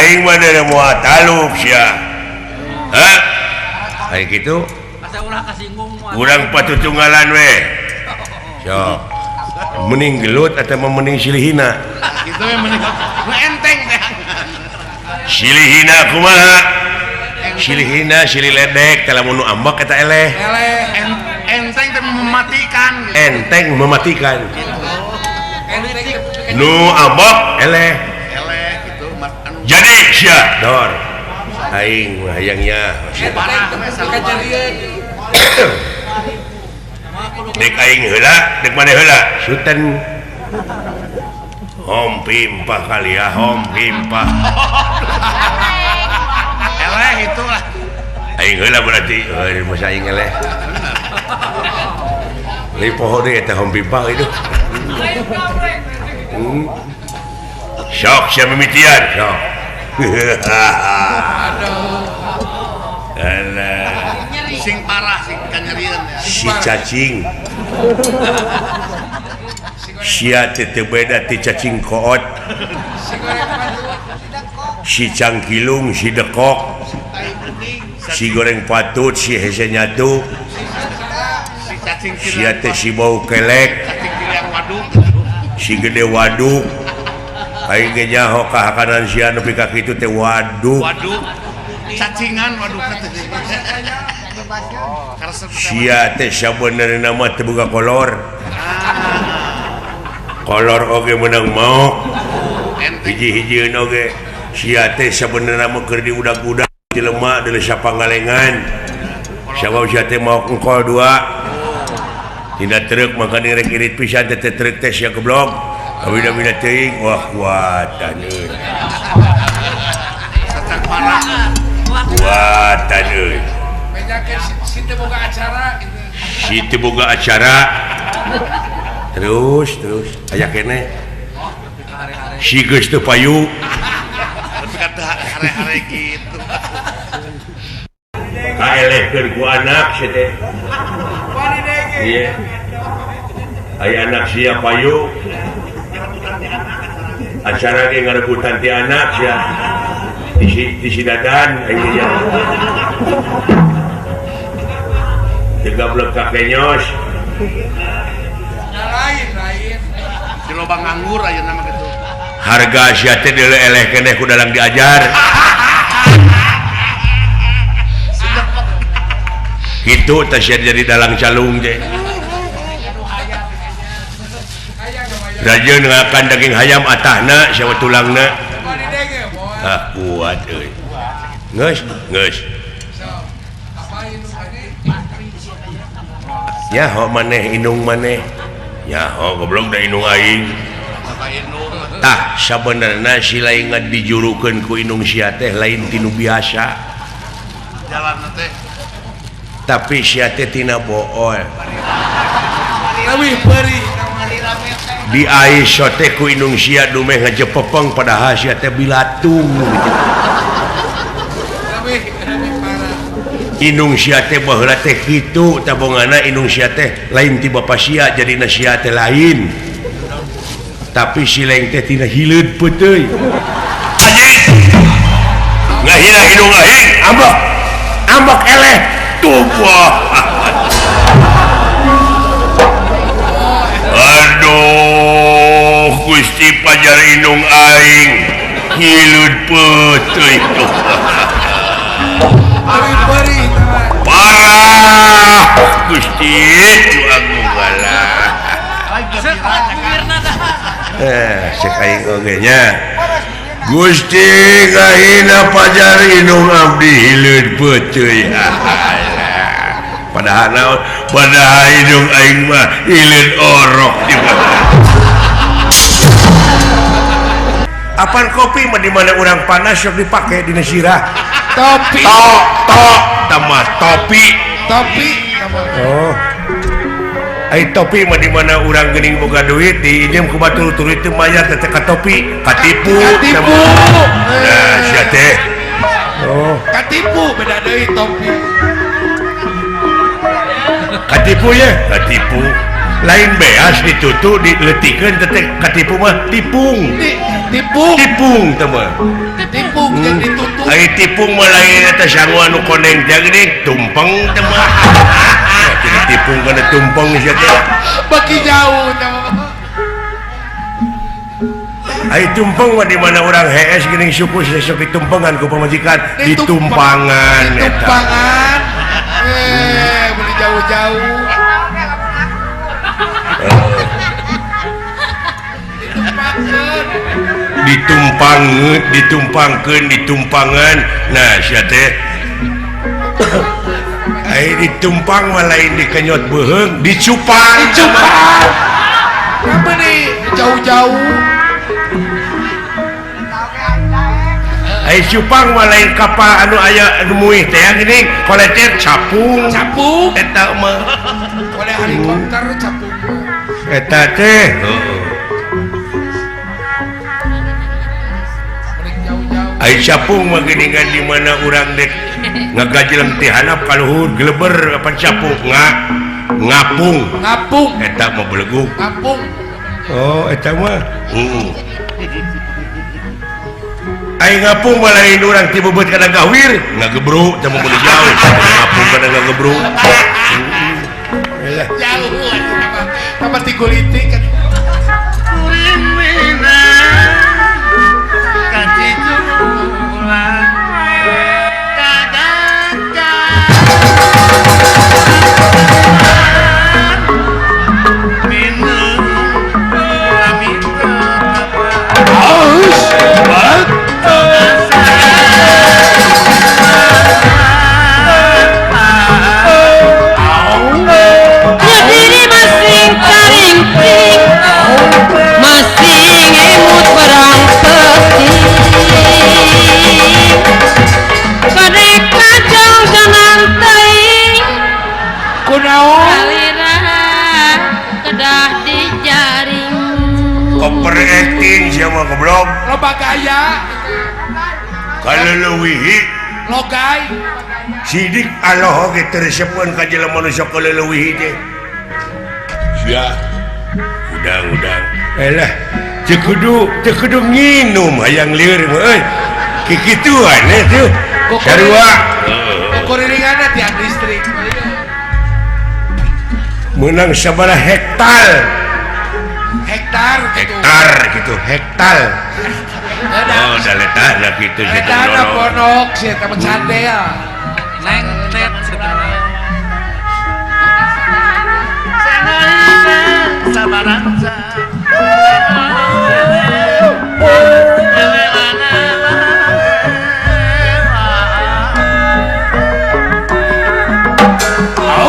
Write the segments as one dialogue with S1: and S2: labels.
S1: Aing mah da moal taluk sia. Hah? Aing kitu.
S2: Asa ulah kasinggung moal.
S1: Urang patutunggalan we. Sok. Mending gelut atau mending silihina?
S3: Kitu we mending nu enteng teh.
S1: Silihina kumaha? Silihina silih ledek teh lamun nu ambek eta eleh.
S3: Eleh enteng teh mematikan.
S1: Enteng mematikan. Nu ambek eleh.
S3: Eleh gitu anu.
S1: Jadi sia dor. Aing mah hayangnya. Dek aing heula, dek maneh heula. Suten. Hom pimpah kali ya, hom pimpah.
S3: Eleh itulah.
S1: Aing heula berarti, euy masa aing eleh. Li poho deui eta hom pimpah itu. Sok sia mimitian, sok.
S3: Aduh.
S1: Alah.
S3: Sing parah sing kanyerieun ya.
S1: Si cacing. Sia teh teu beda ti cacing koot. Si cangkilung, si dekok. Si goreng patut, si hese nyatu. Sia teh si bau kelek. Si gede waduk. Aing ge nyaho kahakanan sia nepi ka kitu teh waduk.
S3: Waduk. Cacingan waduk teh.
S1: Sia teh sabenerna mah teu boga kolor. Kolor oge meunang maok. Hiji-hijieun oge sia teh sabenerna mah keur diudag-udag di lemak deuleu sapangalengan. Sabab sia teh maok engkol dua. Tina truk maka direk irit pisan teh truk teh sia goblok. Kabina-bina teuing wah kuatan euy.
S3: Satang parah.
S1: Kuatan euy.
S4: Si teu boga acara gitu.
S1: Si teu boga acara. Terus terus aya keneh. Si geus teu payu.
S3: Tapi kata hare-hare gitu.
S1: Kaelehkeun ku anak sia teh. Iya. Aya anak sia payu. Acara ge ngarebutan ti anak sia. Di si dadan aing nya. Digablek ka kenyos.
S4: Lain-lain.
S3: Di lobang nganggur ayeuna mah kitu.
S1: Harga sia teh deuleu eleh keneh ku dalang diajar. Kitu teh sia jadi dalang calung teh. Rajin ngakan daging hayam atahna sia tulangna. Ah kuat euy. Geus, geus. Nyaho maneh indung maneh. Nyaho goblok da indung aing. Tah sabenerna si lain dijurukeun ku indung sia teh lain tinu biasa.
S3: Jalanna teh.
S1: Tapi sia teh tina bool.
S4: Leuwih peurih.
S1: Di aiso teh ku indung sia dumeh ngajepepeng padahal sia teh bilatung gitu. Indung sia teh baheula teh kitu tabongana indung sia teh lain ti bapa sia jadina sia teh lain. Tapi si leng teh tina hileud peuteuy. Anjing. Ngahina indung aing, ambek. Ambek eleh tubuh. Aduh, Gusti pajar indung aing hileud peuteuy tuh. Parah Gusti nu agung galah. Cek aing oge nya. Gusti ngahina pajar indung abdi hileud peuteuy. Padahal naon? Padahal indung aing mah hileud orok di mana. Apaan kopi mah di mana urang panas sok dipake dina sirah.
S4: Topi.
S1: To to tambah topi.
S4: Topi.
S1: Oh. Ai topi mah di mana urang geuning boga duit diinjem ku batur tuluy teu mayar teh ka topi, katipu.
S4: Katipu.
S1: Nah, sia teh. Oh,
S4: katipu beda deui topi.
S1: Katipu ya, katipu. Lain beas ditutu diletikeun teh katipu mah tipung.
S4: Tipung.
S1: Tipung teh mah.
S4: Tipung.
S1: Ai tipung mah lain eta sangu anu koneng teh geuning tumpeng teh mah. Jadi tipung kana tumpeng sia teh.
S4: Baki jauh teh mah.
S1: Ai tumpeng mah di mana urang hees geuning suku sok ditumpengan ku pamajikan ditumpangan eta.
S4: Ditumpangan. Beli jauh-jauh.
S1: Ditumpangkeun, ditumpangkeun, ditumpangan. Nah, sia teh. Ai ditumpang mah lain dikenyot beuheung, dicupang.
S4: Dicupang. Apa nih jauh-jauh?
S1: Ai cupang mah lain kapal anu aya anu muih teh geuning, koleter capung.
S4: Capung.
S1: Eta mah.
S4: Oleh helikopter capung.
S1: Eta teh. Heeh. Ai capung mah geuningan di mana urang dek ngagajeleng ti handap ka luhur geleber apa capung ngapung.
S4: Ngapung.
S1: Eta mah belegug.
S4: Ngapung.
S1: Oh, eta mah. Heeh. Ai ngapung mah lain urang ti bebeut kana gawir, ngagebruk teh mah meuli jauh. Ngapung kana ngagebruk.
S4: Jauh apa ti kulitik kan.
S5: Masing emut perang peti Kadek kacau jangan teing
S4: Kunaon
S5: Kalira kedah dijaring.
S1: Overacting siapa goblok.
S4: Loba gaya
S1: Kalau leuwihi
S4: logai
S1: sidik Allah oge teu resepeun ka jelema nu sok leuwihi teh. Sia udang-udang. Elah, teu kudu nginum hayang lieur mah euy. Kikituan tuh. Sarua.
S4: Kokoriringanna tiang listrik.
S1: Menang sabaraha hektar.
S4: Hektar gitu.
S1: Hektar gitu, hektar. Oh, da letahna kitu sia teh.
S4: Letahna ponok sia teh candel.
S2: Lengtet segala. Sabaranca.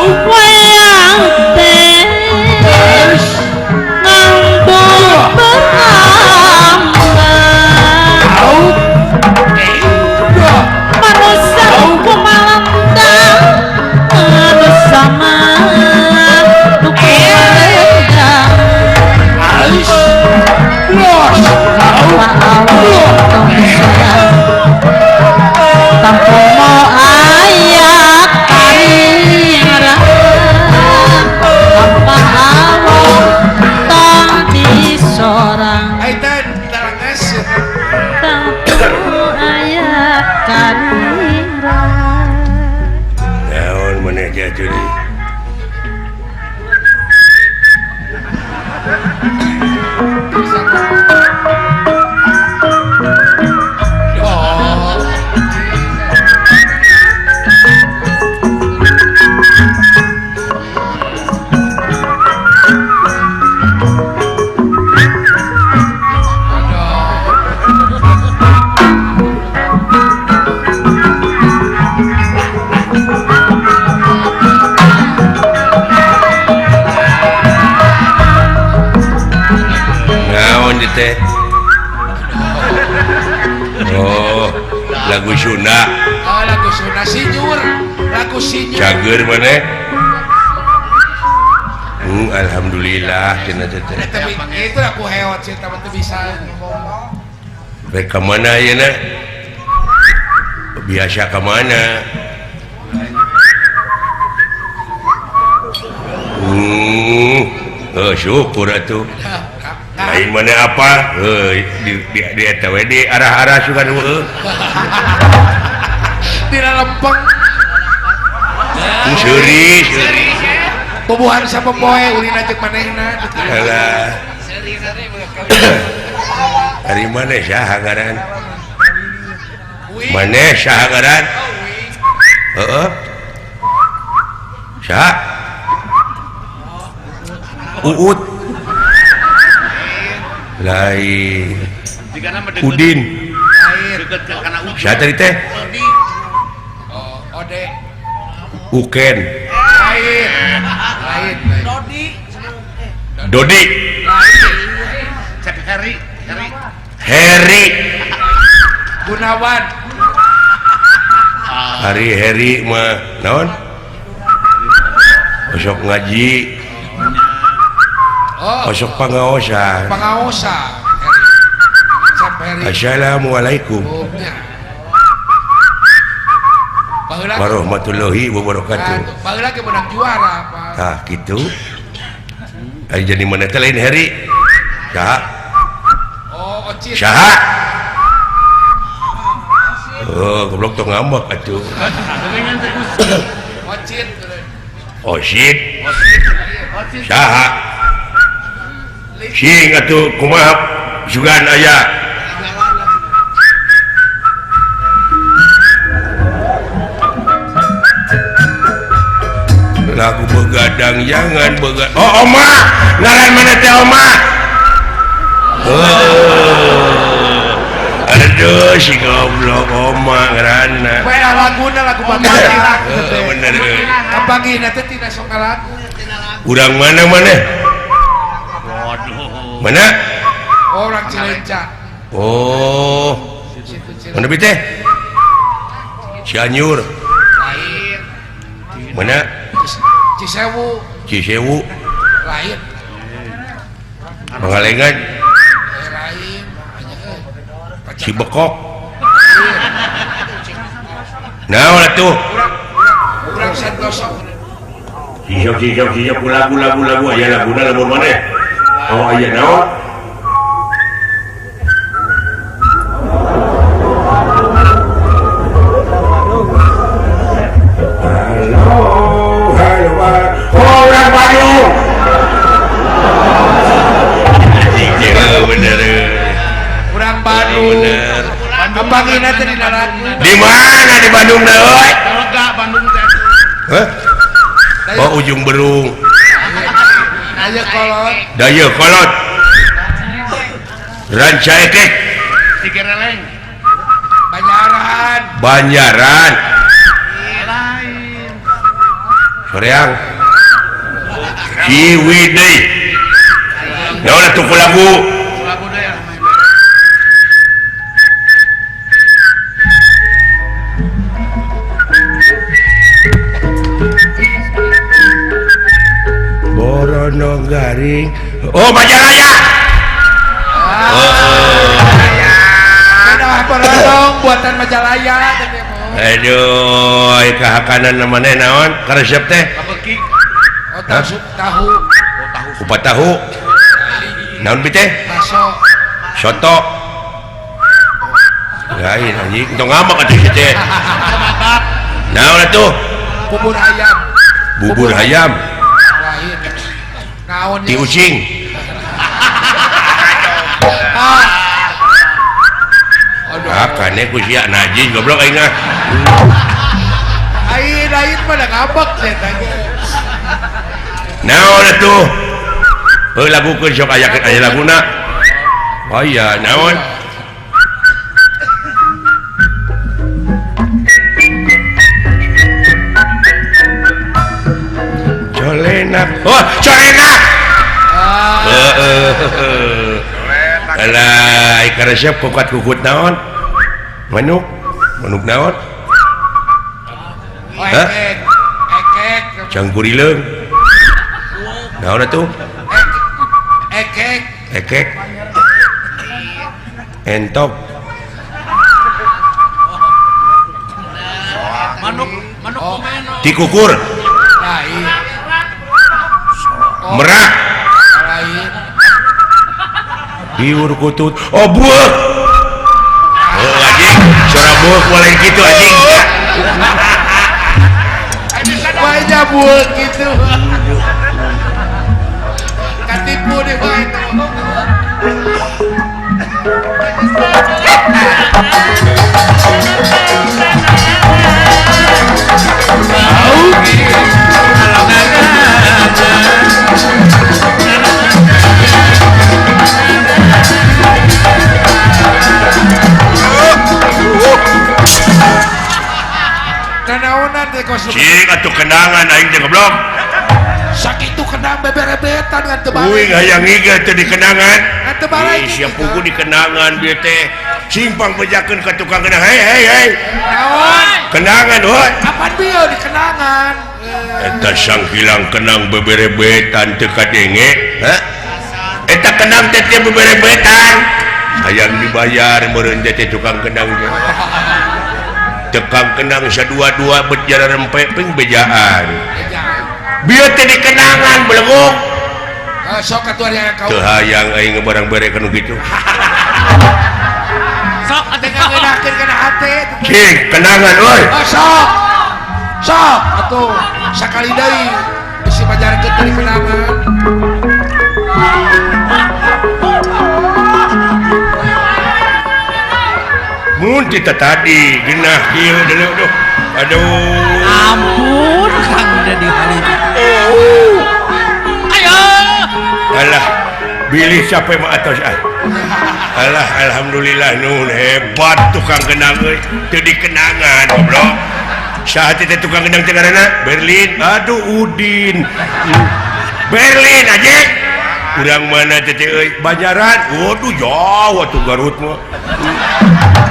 S5: Wayang teh nganggo peramba manusia kumalantang manusia mah nu kumalendang. Tanpa mau ayak karirang tanpa awong tong disorang tanpa ayak karirang.
S1: Naon maneh jatuh deui. Teh. Oh, lagu Sunda.
S4: Oh, lagu Sunda sinyur, lagu sinyur.
S1: Cager maneh? Alhamdulillah cenah teh.
S4: Itu aku heot sih, tapi teu bisa ngomong.
S1: Rek ka mana ayeuna? Biasa ka mana? Oh, syukur atuh. Lain mana apa? Di eta we di arah-arah sugan heueuh.
S4: Dina lempeng.
S1: Seuri.
S4: Bubuhan sapopoe ulina jeung manehna.
S1: Alah. Ari maneh saha ngaran? Maneh saha ngaran? Heeh. Saha? Uut. Lain. Udin. Saha tadi teh?
S4: Oh, Ode.
S1: Uken.
S4: Lain. Lain.
S2: Dodi.
S1: Dodi.
S3: Cep Heri.
S1: Heri.
S4: Gunawan.
S1: Hari Heri mah naon? Osok ngaji.
S4: Oh.
S1: Osok pangaosan.
S4: Pangaosan. Cep Heri.
S1: Assalamualaikum.
S4: Oh,
S1: warahmatullahi wabarakatuh.
S4: Baheula ge menang juara, Pak.
S1: Tah kitu. Ari jadi mana teh lain Heri? Saha?
S4: Oh, Ocit.
S1: Saha? Oh, goblok tong ngambek atuh.
S4: Ocit.
S1: Ocit. Saha? Sing atuh kumaha sugan aya. Lagu begadang jangan begadang. Oh, Oma, ngaran mana teh Oma? Oh. Aduh, si goblok Oma ngaranna.
S4: Poe laguna lagu bapakna.
S1: Heeh, bener.
S4: Kapangihna teh tina sok lagu.
S1: Urang mana maneh?
S3: Waduh.
S1: Mana?
S4: Oh, urang Cileunca.
S1: Oh. Mana bi teh? Cianjur.
S4: Lain.
S1: Mana?
S4: Cisewu.
S1: Cisewu.
S4: Lain.
S1: Pangalengan.
S4: Lain.
S1: Cibekok. Naon atuh?
S4: Urang Santoso.
S1: Sisok lagu aya laguna lamun maneh. Oh, aya naon? Di mana di Bandung teh euy?
S3: Bandung teh.
S1: Hah? Oh, Ujung Berung.
S4: Dayakolot.
S1: Dayakolot. Rancaekek.
S3: Cigereleng.
S4: Banjaran.
S1: Banjaran.
S3: Lain.
S1: Soreang. Ciwidey. Naon atuh ku lagu? Borono garing. Oh, Majalaya.
S4: Oh. Borono buatan Majalaya.
S1: Aduh, kahakanan maneh naon? Karesep teh?
S4: Oh, tahu. Tahu.
S1: Kupat tahu. Naon bi teh?
S4: Bakso.
S1: Soto. Lain anjing, tong ngambek atuh si teh. Naon atuh?
S4: Bubur ayam.
S1: Bubur ayam.
S4: Lain. Naon
S1: ti ucing. Ah, kane ku sia najis goblok aing ah.
S4: Aing lain mah da ngambek sia teh.
S1: Naon atuh? Heuh lagukeun sok aya aya laguna. Oh iya, naon? Colenak. Oh, colenak. Heeh. Alah, karesep kukat-kukut naon? Manuk. Manuk naon?
S4: Oh, ekek. Ekek.
S1: Cangkurileung. Naon atuh?
S4: Ekek. Ekek.
S1: Entok.
S2: Manuk, manuk komeno.
S1: Tikukur.
S4: Lain.
S1: Merak.
S4: Lain.
S1: Hiur kutut. Oh, buek. Oh, anjing, suara buek lain kitu anjing.
S4: Wajah buat gitu. Katipu deh wae itu.
S1: Cik atuh kenangan aing teh goblok.
S4: Sakitu kenang beberebetan ngan teu balik.
S1: Uing hayang iga teh di kenangan.
S4: Ngan teu balik.
S1: Sia pugu di kenangan bieu teh. Simpang bejakeun ka tukang kenang. Hei hei hei.
S4: Naon?
S1: Kenangan heuh.
S4: Kapan bieu di kenangan?
S1: Eta sangkilang kenang beberebetan teu kadenge. Hah? Eta kenang teh teu beberebetan. Hayang dibayar meureun teh tukang kenang teh. Tekang kenang sadua-dua berjalan rempek ping bejaan. Bieu teh dikenangan beleguk.
S4: Sok atuh aya kau.
S1: Teu hayang aing barang bere kanu kitu.
S2: Sok atuh
S4: ngeunakeun kana hate.
S1: Cik, kenangan euy.
S4: Oh, sok. Sok atuh sakali deui bisi pajarkeun teh kenangan.
S1: Mun kita tadi genah kieu deuleu duh. Aduh.
S2: Ampun Kang Dedi Halid.
S1: Oh.
S2: Ayo.
S1: Alah, bilih capek mah atos ah. Alah, alhamdulillah nun hebat tukang kenang euy. Teu dikenangan goblok. Saha teh tukang kenang teh ngaranna? Berlin. Aduh Udin. Berlin aja. Urang mana teh euy? Banjaran. Waduh jauh atuh Garut mah.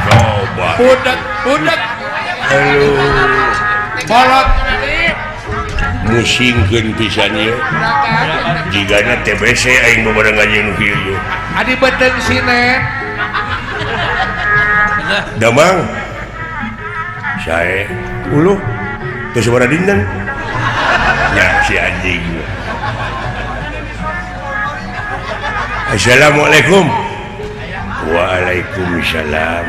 S1: Coba.
S4: Budak, budak.
S1: Halo.
S4: Bolot.
S1: Musingkeun pisan ieu. Jigana TBC aing babarengan jeung nu kieu.
S4: Adi beuteung sine.
S1: Damang. Sae. Uluh. Teu sabaraha dinten. Ya si anjing. Assalamualaikum. Waalaikumsalam.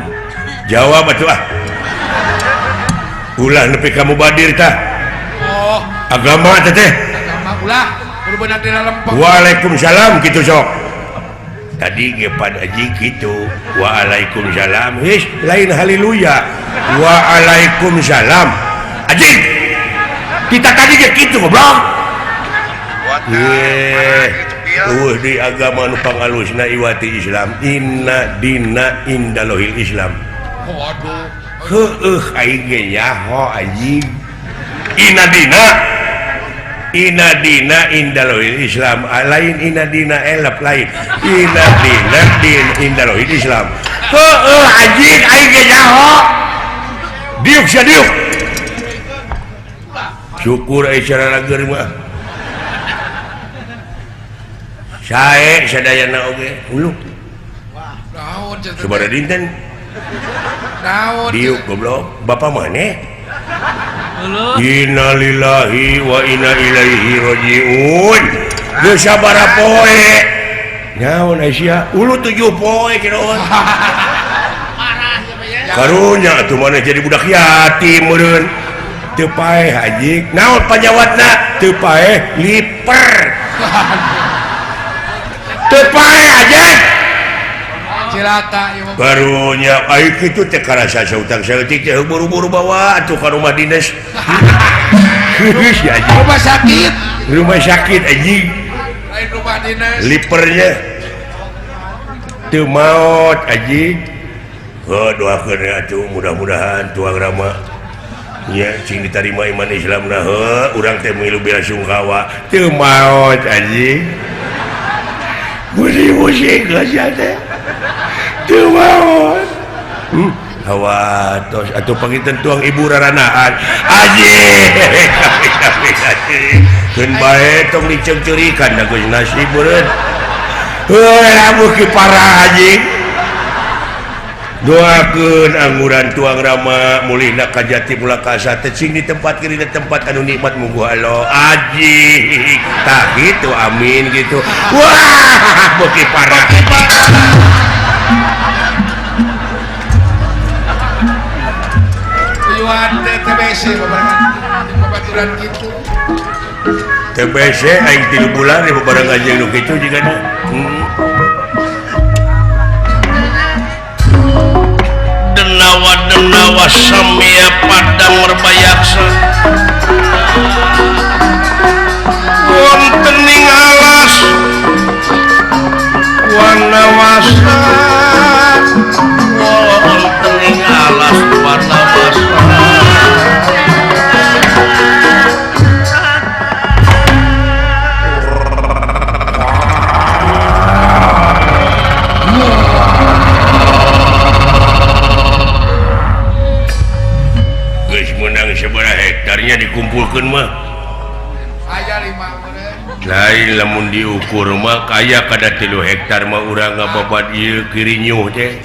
S1: Jawab atuh ah. Ulah nepi ka mubadir tah.
S4: Oh.
S1: Agama teh teh.
S4: Agama ulah kudu beunang dina lempeng.
S1: Waalaikumsalam kitu sok. Tadi ge pad aji kitu. Waalaikumsalam. His lain haleluya. Waalaikumsalam. Aji. Kita tadi ge kitu goblok. Eueuh di agama nu pangalusna iwati Islam. Inna dina indalohil Islam.
S4: Waduh.
S1: Heueuh aing ge nyaho anjing. Inna dina inna dina indalohil Islam. Lain inna dina elep lain. Inna dina din indalohil Islam. Heueuh anjing aing ge nyaho. Diuk sia diuk. Syukur euy cara lager mah. Sae sadayana oge uluh.
S4: Naon
S1: sabaraha dinten?
S4: Naon?
S1: Diuk goblok. Bapak maneh?
S2: Uluh.
S1: Innalillahi wa inna ilaihi rajiun. Geus sabaraha poe? Naon Aisyah? Uluh 7 poe kiraon. Karunya atuh maneh jadi budak yatim meureun. Teu paeh anjing. Naon panyawatna? Teu paeh liper. Teu paeh anjing.
S4: Cilaka ieu mah.
S1: Barunya ai kitu teh karasa sautang saeutik teh buru-buru bawa atuh ka rumah dinas. Ya anjing.
S4: Rumah sakit.
S1: Rumah sakit anjing.
S4: Lain rumah dinas.
S1: Lipernya teu maot anjing. Heuh doakeun atuh mudah-mudahan tuang rama. Nya cing ditarima iman Islamna heuh urang teh milu bela sungkawa teu maot anjing. Musing-musing geus teh. Teu maot. Hawa tos atuh panginten tuang ibu raranaan. Anjing. Keun bae tong diceungceurikan da geus nasib meureun. Heuh lamun ki parah anjing. Doakeun angguran tuang rama mulihna ka jati mulakasa teh cing ditempatkeun dina tempat anu nikmat mungguh Allah. Anjing. Tah kitu amin gitu. Wah, beuki parah.
S4: Rayuan teh TBC babarengan babaturan kitu.
S1: TBC aing 3 bulan di babarengan jeung nu kitu jigana.
S6: Denawa denawa samia padang merbayaksa wonten ing alas wanawasa wonten ing alas wanawasa
S1: hektarnya dikumpulkan mah
S4: aya 5
S1: lain lamun diukur mah kaya kada 3 hektar mah urang ngababat ieu kirinyuh teh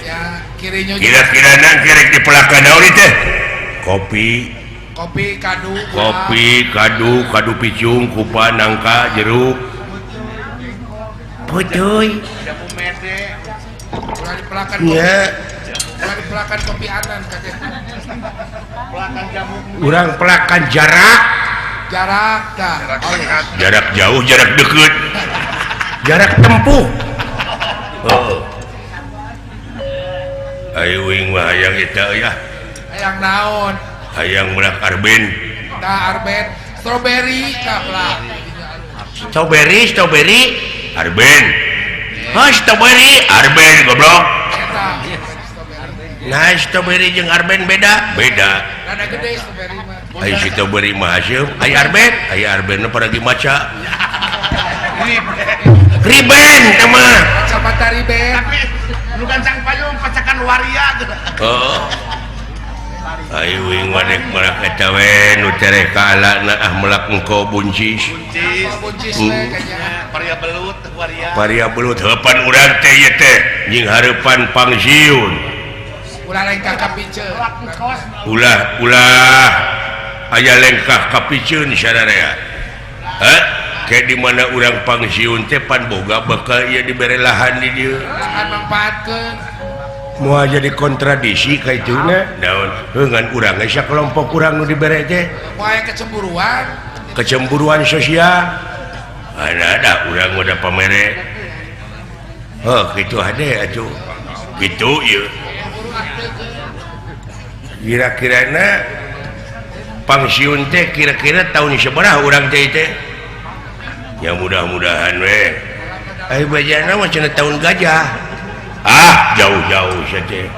S1: kira-kira nang kerek dipelakan naon teh kopi
S4: kopi kadu
S1: kopi kadu kadu picung kupa nangka jeruk putuy
S4: ulah dipelakan
S1: nya
S4: ulah dipelakan kopi anan kakek
S1: urang pelakan jarak
S4: jarak dah
S1: jarak jauh jarak deket jarak tempuh oh ayo wing mah hayang eta ya
S4: hayang naon
S1: hayang melak arben
S4: tah arben strawberry tah pelak
S1: strawberry strawberry arben ha strawberry arben goblok nah strawberry jeung arben beda beda
S4: rada gede strawberry mah
S1: ai strawberry mah haseum ai arben ai arben mah paragi maca riben teh mah
S4: kacamata riben
S3: tapi nu gancang payung pacakan waria
S1: heeh ai wing mah dek melak eta we nu tereh ka alana ah melak engko buncis
S4: buncis we kayaknya
S3: paria belut waria
S1: paria belut heupan urang teh ieu teh nying hareupan pangsiun
S4: ulah lengkah kapiceun
S1: ulah ulah aya lengkah kapiceun sararea heh ke di mana urang pangsiun teh pan boga bakal ieu dibere lahan di dieu
S4: lahan mangpaatkeun
S1: moal jadi kontradisi ka ituna naon heuh ngan urang ge sakelompok urang nu dibere teh
S4: moal aya kecemburuan
S1: kecemburuan sosial ada ada urang udah pamere heuh kitu hade atuh kitu ieu kira-kirana pangsiun teh kira-kira tahun sabaraha urang teh teh ya mudah-mudahan we ai bajana mah cenah tahun gajah ah jauh-jauh sia teh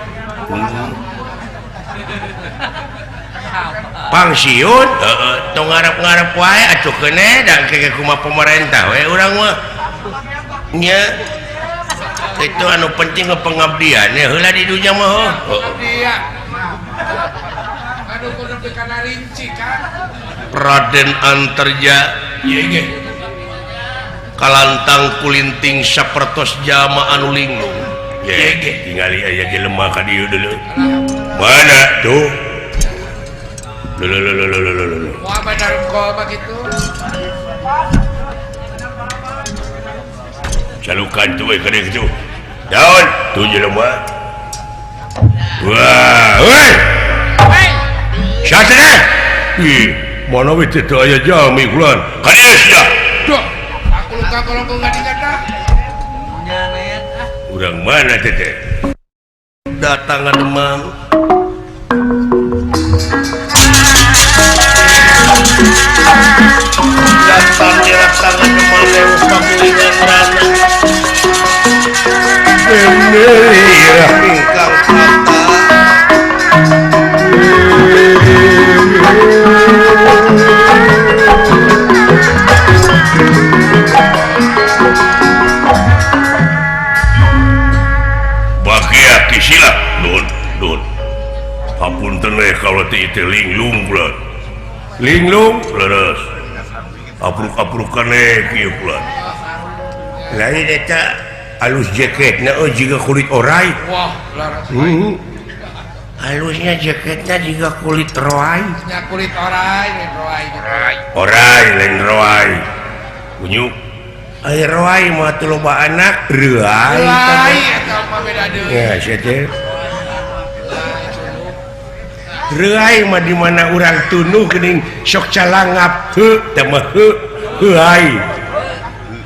S1: pangsiun heeh tong ngarep-ngarep wae atuh keuneh da engke kumaha pemerintah we urang mah nya itu anu penting pengabdian ya heula di dunya mah heuh
S4: aduh kudu kana rinci kan
S6: Raden Antarja
S4: ieu ge
S6: kalantang kulinting sapertos jama anu linglung
S1: ye ge tingali aya jelema ka dieu deuleu mana tuh leuh leuh leuh leuh leuh
S4: moal badar kol mah kitu
S1: calukan tuh we ka dieu daun tuh jelema wah woi siapa ih mana we teh teu aya jami kulan ka dieu sia
S4: duh aku luka kolong ngadingat dah
S1: urang mana teh teh
S6: datangan Demang datang datangan Demang lewat pagulingan rana ingkang tata
S1: bagia kisila nun nun hapunten we kalau teh teh linglung bulan linglung leres apruk-aprukan we kieu bulan lain eta halus jaketnya oh juga kulit orai
S4: wah laras
S1: halusnya jaketnya juga kulit roai
S4: nya kulit orai lain roai
S1: orai lain roai kunyuk ai roai mah teu loba anak reuai
S4: reuai eta mah beda deui
S1: ya sia teh Reuai mah di mana urang tunduh geuning sok calangap heuh teh mah heuh heuai.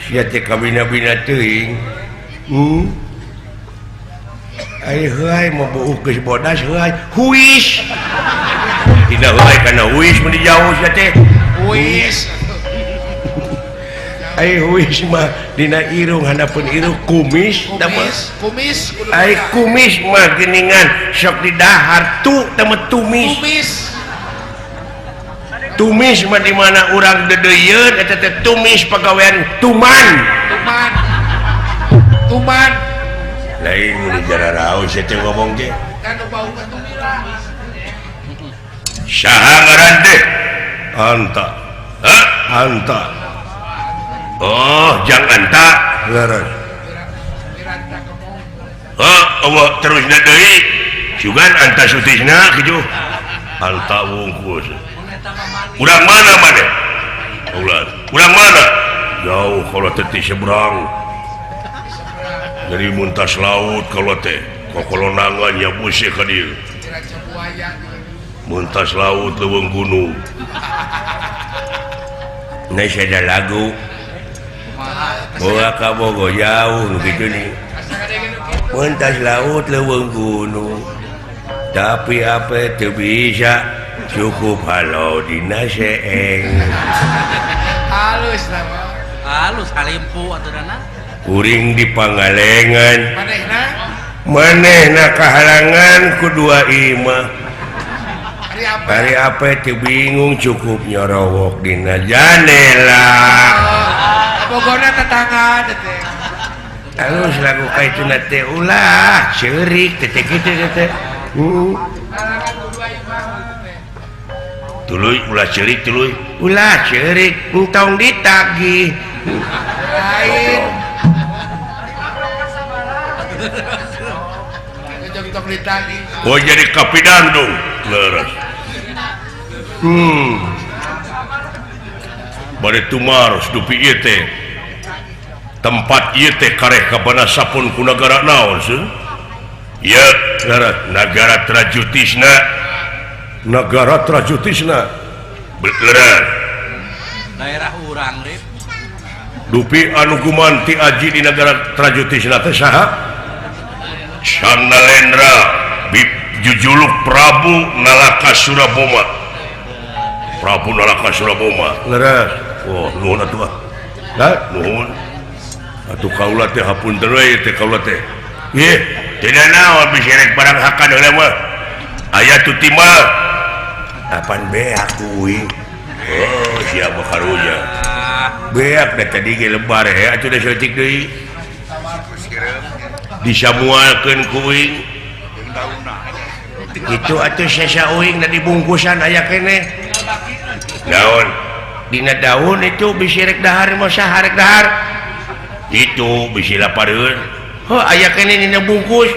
S1: Sia teh kabina-bina teuing. Ai heuai mah beuh geus bodas heuai huis. Tidak heuai kana huis mun dijauh sia teh.
S4: Huis.
S1: Ai huis mah dina irung handapeun irung kumis
S4: kumis kumis
S1: ai kumis mah geuningan sok didahar tu teh mah tumis.
S4: Kumis.
S1: Tumis mah di mana urang dedeuyeun eta teh tumis pagawean tuman.
S4: Tuman. Tuman.
S1: Lain mun jararaos teh ngomong teh.
S4: Kan bau tumiras.
S1: Saha ngaran teh? Anta. Hah? Anta. Oh, jangan tak. Leres. Oh, Allah terusna deui. Sugan anta sutisna kitu. Anta wungkus. Urang mana maneh? Ulah. Urang mana? Jauh kalau teh ti seberang. Dari muntas laut kalau teh. Kokolonangan ya busih ka dieu. Muntas laut leuweung gunung. Nah, ada lagu. Boga ka Bogo jauh gitu nih. Mentas laut leuweung gunung. Tapi apa teu bisa cukup halo dina seeng.
S4: Halus lah.
S2: Halus halimpu aturana.
S1: Kuring di Pangalengan.
S4: Manehna?
S1: Manehna kahalangan ku dua imah. Hari apa teu bingung cukup nyorowok dina janela.
S4: Bogorna tetangga teh.
S1: Halus lagu ka itu na teh ulah ceurik teh kitu teh. Tuluy ulah ceurik tuluy. Ulah ceurik entong ditagih.
S4: Lain.
S1: Oh jadi kapidandung leres. Bade tumaros dupi ieu teh. Tempat ieu teh kareh kabana sapun ku nagara naon seuh? Ieu nagara Trajutisna. Nagara Trajutisna. Leres.
S2: Daerah urang rip.
S1: Dupi anu gumanti aji di nagara Trajutisna teh saha? Sang Nalendra jujuluk Prabu Nalaka Suraboma. Prabu Nalaka Suraboma. Leres. Oh, nuhun atuh. Hah? Nuhun. Atuh kaula teh hapunten we teh kaula teh. Ieu, teu naon bisi rek barang hakan heula mah. Aya tu timbal. Apan beak kuing. Oh, siapa karunya. Beak da tadi ge lebar he atuh da saeutik deui. Disamualkeun kuing. Kitu atuh sesa uing da dibungkusan aya keneh. Daun. Dina daun itu bisi rek dahar mah saha rek dahar. Itu bisi lapareun. Heuh aya keneh dina bungkus.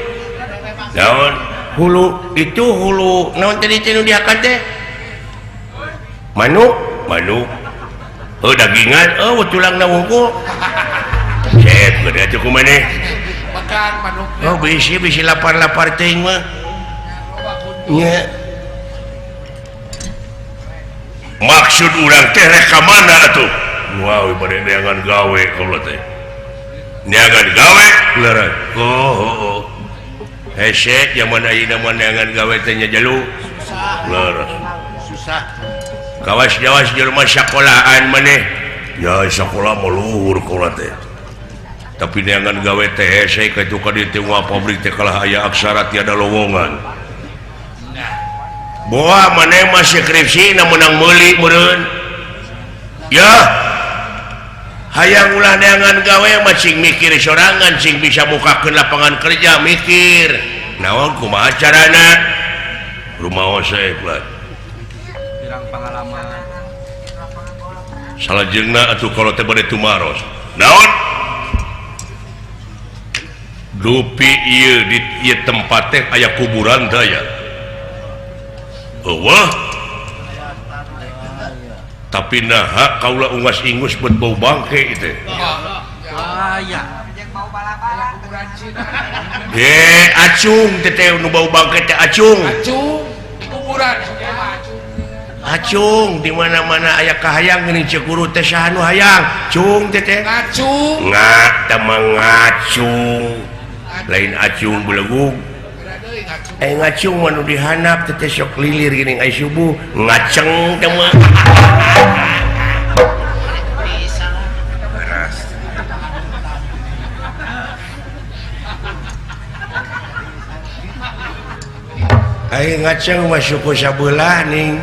S1: Daun hulu itu hulu naon tadi teh nu dihakan teh? Manuk, manuk. Heuh dagingan, eueuh tulangna wungkul. Cep gede atuh kumaneh.
S4: Makan manuk.
S1: Oh bisi bisi lapar-lapar teuing mah. Nya. Maksud urang teh rek ka mana atuh? Wow, bade neangan gawe kaula teh. Neangan gawe? Leres. Oh, oh, oh. Hese jaman ayeuna mah neangan gawe teh nya jalu.
S3: Susah.
S1: Leres.
S3: Susah.
S1: Kawas-jawas jelema sakolaan maneh. Ya sakola mah luhur kaula teh. Tapi neangan gawe teh hese ka itu ka dieu teh moal pabrik teh kalah aya aksara tiada lowongan. Boa maneh mah skripsi na meunang meuli meureun. Ya. Hayang ulah neangan gawe mah cing mikir sorangan cing bisa mukakeun lapangan kerja mikir. Naon kumaha carana? Rumaos we pula.
S2: Pirang pangalaman.
S1: Salajengna atuh kalau teh bade tumaros. Naon? Dupi ieu di ieu tempat teh aya kuburan teh aya. Eueuh. Tapi naha kaula ungas ingus buat bau bangke itu.
S2: Aya.
S1: Acung teh nu bau bangke teh acung.
S4: Acung kuburan. Kuburan.
S1: Acung di mana-mana aya kahayang geuning ceuk guru teh saha nu hayang. Cung teh teh.
S4: Ngacung.
S1: Nga teh mah ngacung. Lain acung belegug. Ngacung mah nu dihandap teh teh sok lilir geuning ai subuh ngaceng teh mah. Ai ngaceng mah suku sabelah ning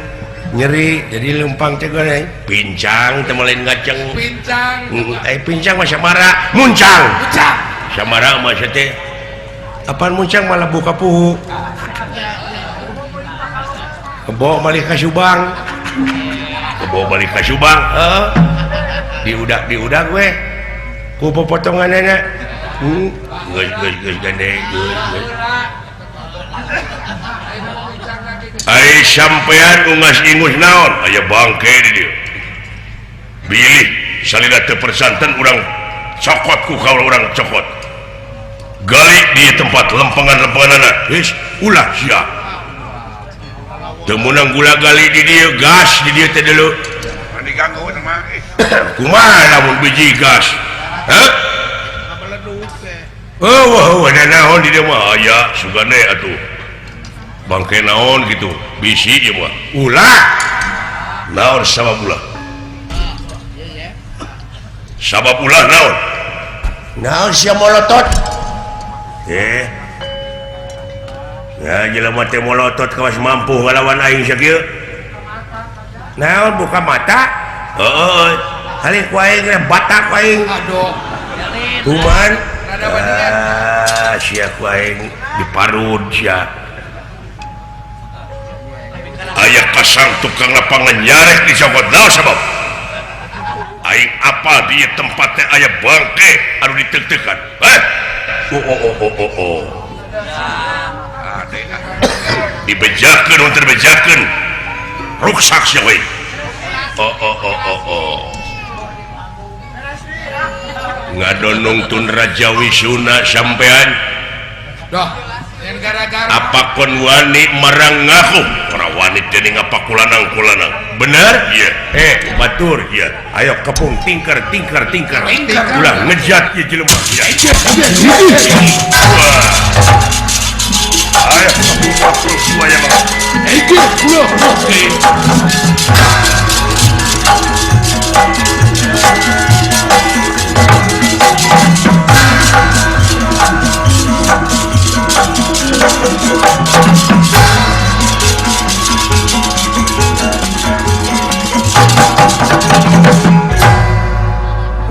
S1: nyeri jadi lempang teh goreng pincang teh lain ngaceng
S4: pincang
S1: ai pincang mah samara muncang
S4: muncang
S1: samara mah teh apaan muncang malah buka puhu kebo malih ka Subang kebo malih ka Subang heuh diudak-diudak we ku popotonganana geus geus geus gande geus geus ai sampean ungas ingus naon aya bangke di dieu bilih salila teu persanten urang cokot ku kaula urang cokot gali di tempat lempengan-lempenganana geus ulah sia teu meunang gula gali di dieu gas di dieu teh deuleu
S3: diganggu mah
S1: kumaha lamun biji gas heuh oh wah naon di dieu mah aya sugane atuh bangke naon gitu bisi ieu mah ulah naon sabab ulah sabab ulah naon naon sia molotot ya jelema teh molotot kawas mampu ngalawan aing sakieu naon buka mata heueuh halih ku aing batak ku aing
S4: aduh
S1: kuman sia ku aing diparud sia aya kasang tukang lapangan nyarek di cokot naon sabab aing apa di tempatnya aya bangke anu diteuk-teukan oh oh oh oh oh oh dibejakeun mun teu dibejakeun ruksak sia we oh oh oh oh oh ngadonong tun Raja Wisuna sampean
S4: doh gara-gara
S1: apa kon wani marang ngaku ora wani dening apa kulanang-kulanang bener iya batur iya ayo kepung tingker tingker tingker ulah ngejat ieu jelema ayo kepung semuanya bang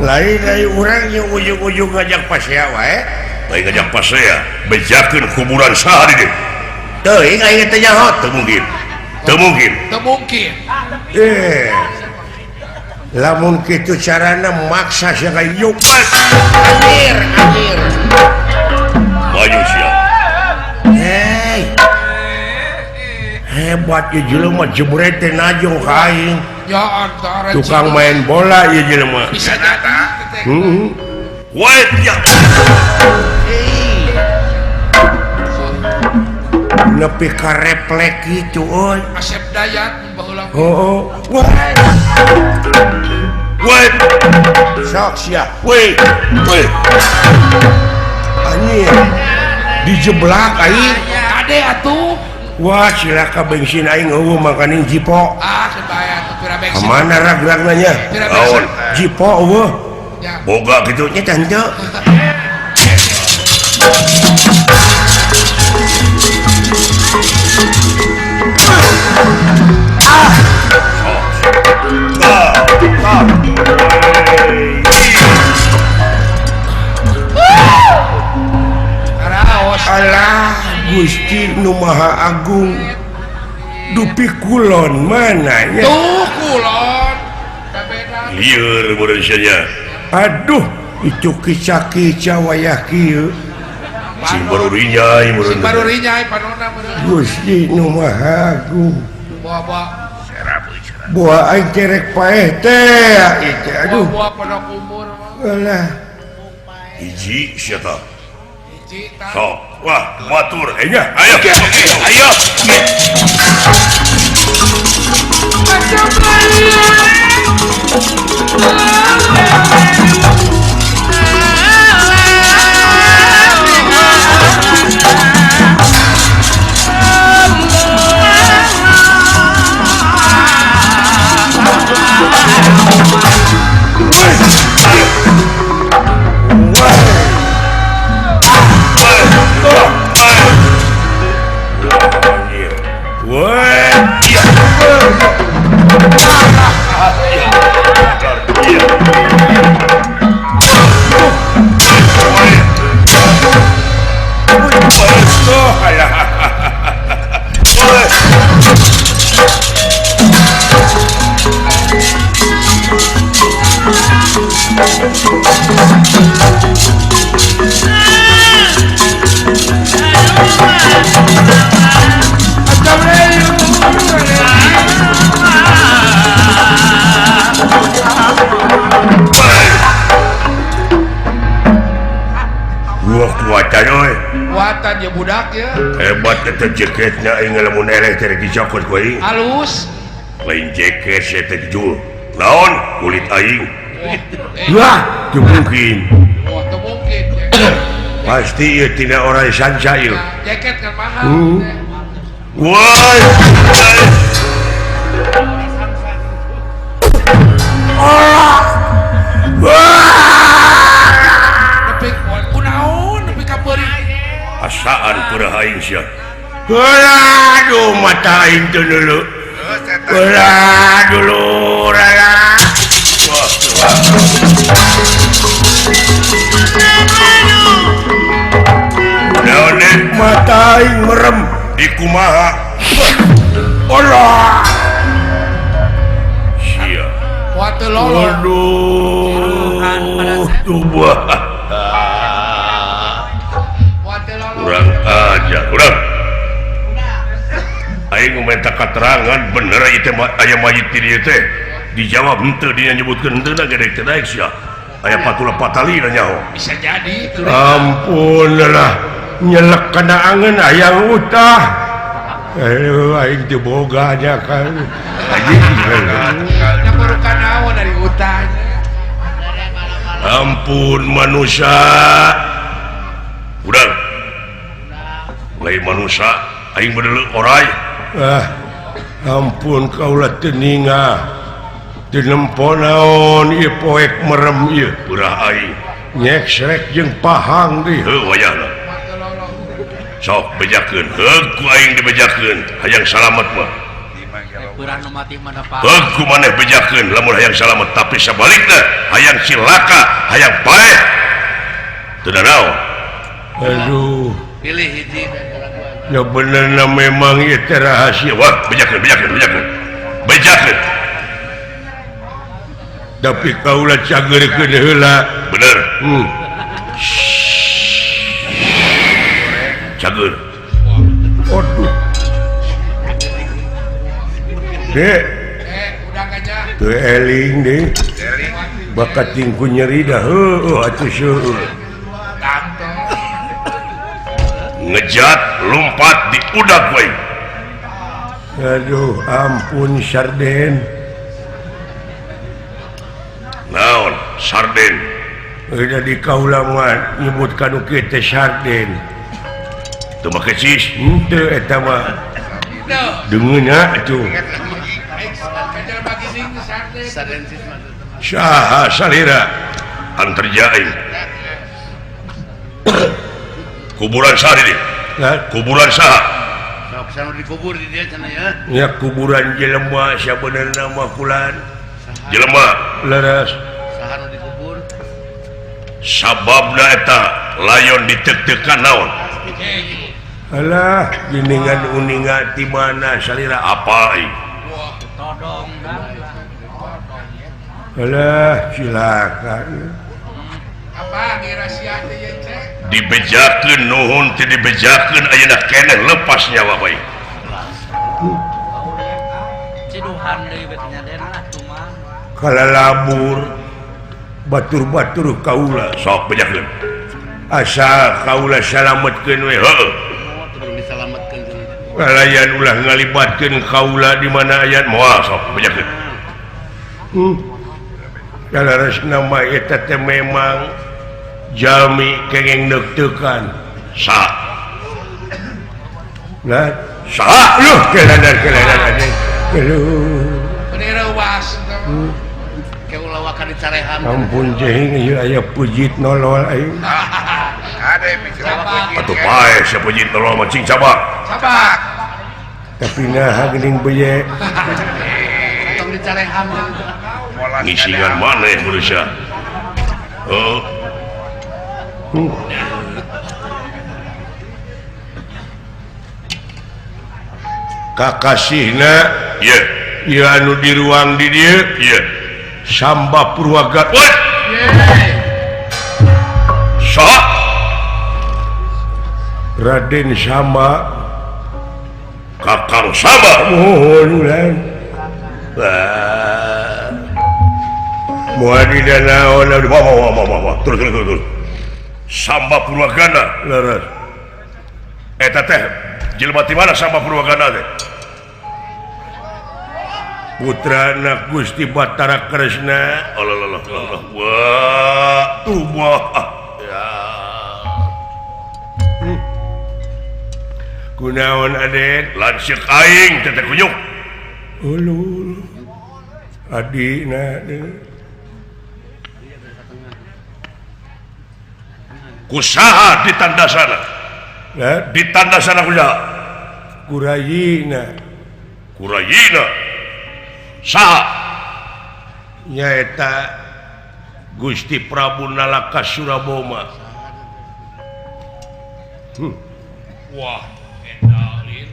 S1: lain dari urang yang ujung-ujung ngajak pasea wae lain ngajak pasea bejakeun kuburan saha di dieu teuing aing teh nyaho teu mungkin teu mungkin
S4: teu mungkin
S1: lamun kitu carana maksa sia ka yuk anjir anjir maju sia hei hebat ieu jelema jebret teh najong ka aing
S4: ya antara
S1: tukang main bola ieu jelema
S4: bisa jadi
S1: wait ya nepi ka reflek kitu euy
S4: Asep Dayat baheula
S1: heuh wait wait sok sia wait wait anjir dijeblak aing
S4: kade atuh
S1: wah cilaka bensin aing eueuh makaning jipo
S4: ah sebaya atuh pira bensin
S1: mana rag-ragna nya naon jipo eueuh boga kitu nya teh henteu Alah Gusti Nu Maha Agung dupi kulon mana nya
S4: tuh kulon
S1: lieur manusianya aduh itu kica-kica wayah kieu sing baru rinyai
S4: sing baru rinyai panona
S1: Gusti Nu Maha Agung
S4: bawa-bawa
S1: buah aing kerek paeh teh itu aduh
S4: buah pondok umur
S1: alah hiji sia tah sok wah batur nya ayo ayo.
S4: Hebat ya.
S1: Hebat eta jaketna aing lamun eleh teh dicokot ku aing.
S4: Halus.
S1: Lain jaket sia teh jul. Naon kulit aing. Wah, teu mungkin.
S4: Wah, teu mungkin.
S1: Pasti ieu tina orang sanca ieu.
S4: Jaket kan mahal.
S1: Wah.
S4: Nepi kunaon nepi ka peurih.
S1: Asaan peurah aing sia. Aduh mata aing teu neuleuh. Ulah dulu rara. Naon mata aing merem di kumaha. Allah. Sia. Waduh, tubuh. Kurang aja, kurang. Aing minta keterangan bener ieu teh aya mayit di dieu teh. Dijawab henteu dia nyebutkeun henteu da gede teh daek sia. Aya patula patali nyaho.
S4: Bisa jadi itu.
S1: Ampun lah, nyelek kana angeun hayang utah. Aduh, aing teu boga nya kan. Anjing.
S4: Nya baru naon dari utahnya.
S1: Ampun manusia. Udah. Lain manusia, aing bedeuleuh oray. Ah, ampun kaula teu ninga. Teu nempo naon ieu poek merem ieu peurah aing. Nyeksrek jeung pahang deui. Heuh wayahna. Sok bejakeun, heug ku aing dibejakeun, hayang salamet mah.
S2: Peurah nu mati mah da pahang.
S1: Heug ku maneh bejakeun lamun hayang salamet, tapi sabalikna hayang cilaka, hayang paeh. Teu danaon. Aduh,
S2: pilih hiji.
S1: Ya benerna memang ieu teh rahasia. Wah, bejakeun, bejakeun, bejakeun. Bejakeun. Tapi kaula cageurkeun heula. Bener. Cager. Aduh. Dek.
S4: Udah aja.
S1: Teu eling deui. Bakat tingku nyeri dah heueuh atuh seueur. Ngejat lompat di udak we. Aduh, ampun sarden. Naon sarden? Udah di kaula mah nyebut kanu kieu teh sarden. Teu make cis, henteu eta mah. Dengeuna atuh. Saha salira anterja aing. Kuburan saha di dieu? Kuburan saha?
S2: Sok sanu dikubur di dieu cenah ya.
S1: Nya kuburan jelema sabenerna mah kulan. Jelema leres.
S2: Saha nu dikubur?
S1: Sababna eta layon ditek-tekan naon? Alah, geningan uninga di mana salira apa aing?
S2: Todong
S1: Alah, cilaka.
S4: Apa rahasia teh ye cek?
S1: Dibejakeun nuhun teu dibejakeun ayeuna keneh lepas nyawa bae.
S2: Ciduhan deui beh nya den lah kumaha.
S1: Kalalabur batur-batur kaula sok bejakeun. Asal kaula salametkeun we heueuh. Kalayan ulah ngalibatkeun kaula di mana aya moal sok bejakeun. Kalaresna mah eta teh memang jalmi kengeng neuk-teukan. Sa. Lah, sa luh keladar-keladar anjing. Aduh.
S4: Bener was.
S2: Ke ulah wakan dicarehan.
S1: Ampun jehing ieu aya pujit nolol aing.
S3: Ade mikir.
S1: Atuh pae sia pujit nolol mah cing cabak.
S4: Cabak.
S1: Tapi naha geuning beye.
S2: Tong dicarehan.
S1: Ngisingan maneh manusia. Oh. Kakasihna ieu ieu anu di ruang di dieu ieu Samba Purwagat. Woi. Saha? Raden Samba. Kakang Samba. Mohon ulah. Moal di danaon wah wah wah wah. Terus terus terus. Samba Purwagana leres. Eta teh jelema ti mana Samba Purwagana teh? Putrana Gusti Batara Kresna. Allah Allah. Wah, tuh ya. Kunaon Aden? Lanceuk aing teh kunyuk. Ulul. Adina kusaha ditandasana? Ditandasana kusaha? Kurayina. Kurayina. Saha? Nyaeta Gusti Prabu Nalaka Suraboma.
S4: Wah, endalin.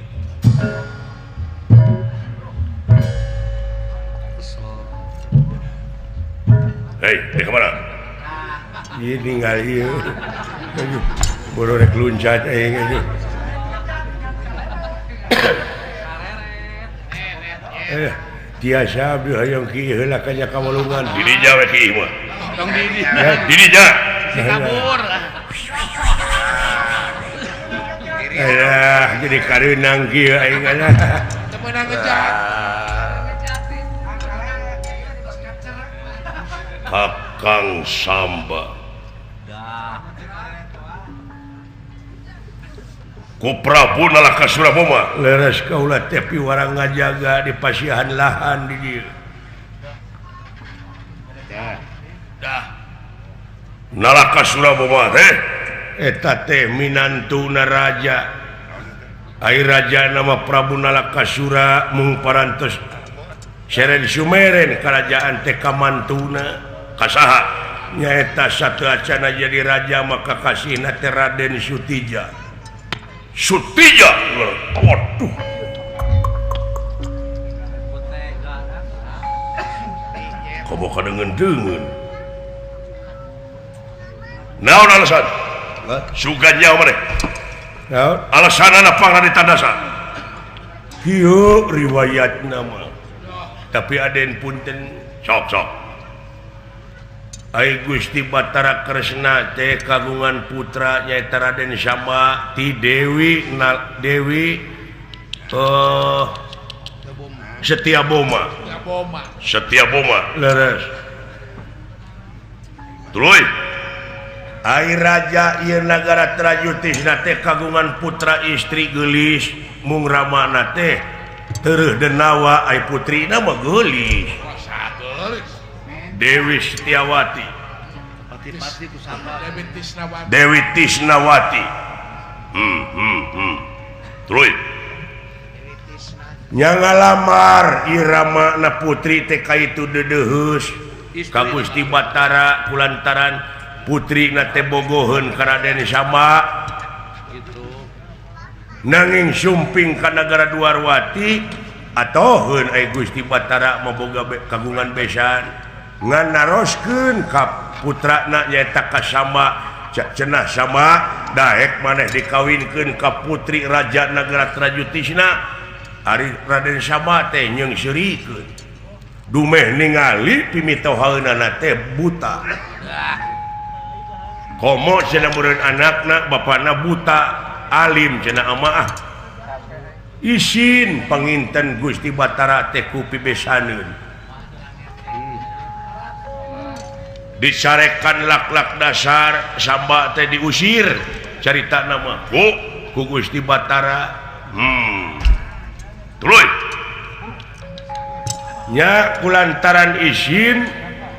S1: Hei, kemana? Ieu ninggal ieu. Aduh, boro rek luncat aing aduh. Tiasa abdi hoyong ki heula ka nya kawalungan. Dirinya we ki mah.
S2: Tong di
S1: dirinya.
S2: Si kabur.
S1: Alah, jadi kareunang kieu aing alah.
S4: Teu meunang ngejat.
S1: Kakang Samba. Ku Prabu Nalaka Suraboma. Leres kaula teh piwarang ngajaga di pasihan lahan di dieu.
S4: Dah.
S1: Nalaka Suraboma teh eta teh minantuna raja. Ai raja nama Prabu Nalaka Sura mung parantos seren sumeren kerajaan teh kamantuna. Kasaha? Nyaeta sateuacana jadi raja maka kasihna teh Raden Sutija. Sutija. Waduh. Komo kadengeun-deungeun. Naon alasan? Sugan nyaho maneh. Naon? Alasanana pangna ditandasan. Kieu riwayatna mah. Tapi Aden punten sok-sok. Ai Gusti Batara Kresna teh kagungan putra nyaeta Raden Samba ti Dewi Dewi Setiaboma. Setiaboma. Leres. Tuluy. Ai raja ieu nagara Trajutisna teh kagungan putra istri geulis mung ramana teh tereuh denawa ai putrina mah geulis. Dewi Setiawati. Dewi Tisnawati. Tuluy. Nya ngalamar irama na putri teh ka itu deudeuheus ka Gusti Batara kulantaran putri na teh bogoheun ka Raden Samba. Nanging sumping ka nagara Dwarwati atoheun ai Gusti Batara maboga kagungan besan. Ngan naroskeun ka putrana nyaeta ka Samba cenah Samba daek maneh dikawinkeun ka putri raja nagara Trajutisna. Ari Raden Samba teh nyeungseurikeun dumeh ningali pimitohaeunana teh buta. Komo cenah meureun anakna bapana buta alim cenah amaah. Isin panginten Gusti Batara teh ku pibesaneun. Dicarekan lak-lak dasar Samba teh diusir carita nama ku Gusti Batara. Tuluy. Nya kulantaran isin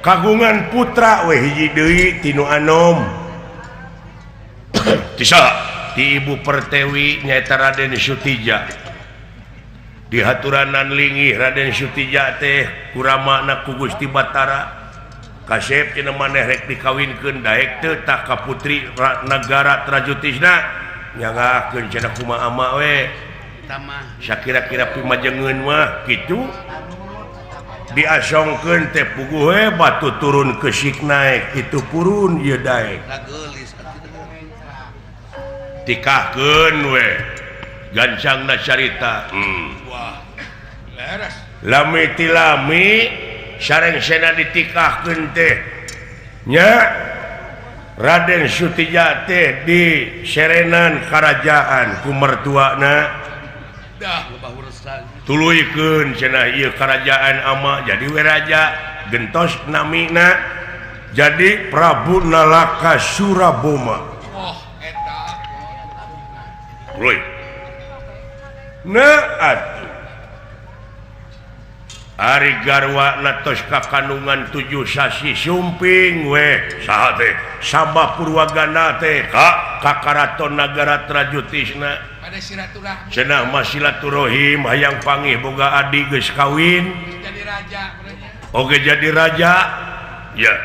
S1: kagungan putra we hiji deui tinu anom. Ti saha? Ti Ibu Pertewi nyaeta Raden Sutija. Dihaturanan lingih Raden Sutija teh kuramana ku Gusti Batara. Kasep cenah maneh rek dikawinkeun daek teu tah ka putri nagara Trajutisna nyangakeun cenah kumaha ama we. Sakira-kira pimajengeun mah kitu diasongkeun teh puguh we batu turun kesik naek kitu purun ieu daek. Tikahkeun we gancangna carita.
S4: Wah, leres.
S1: Lami tilami sareng sena ditikahkeun teh nya Raden Sutija teh di Serenan Karajaan ku mertuana tuluykeun cenah ieu karajaan ama jadi we raja gentos namina jadi Prabu Nalaka Suraboma.
S4: Oh eta
S1: tuluy nah atuh Ari garwa natos kakandungan 7 sasi sumping we saha teh Samba Purwagana teh ka Karaton Nagara Trajutisna
S4: pada silaturahmi
S1: cenah mah silaturahim hayang pangih boga adi geus kawin
S4: jadi raja.
S1: Oke jadi raja ya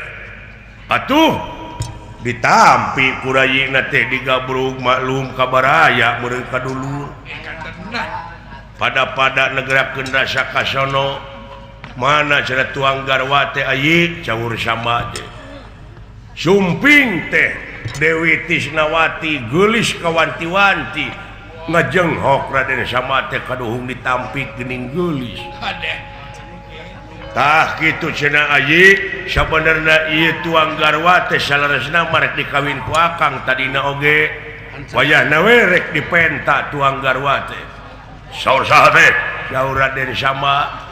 S1: atuh ditampi ku rayina teh digabrug maklum kabaraya meureun ka dulur pada-pada negerakeun rasa kasono mana cara tuang garwa teh ayi caur sama teh sumping teh Dewi Tisnawati geulis kawanti-wanti ngajenghok Raden Sama teh kaduhung ditampik geuning geulis tah kitu cenah ayi sabenerna ieu tuang garwa teh saleresna marek dikawin ku akang tadina oge wayahna we rek dipenta tuang garwa teh saur saha teh saur Raden Sama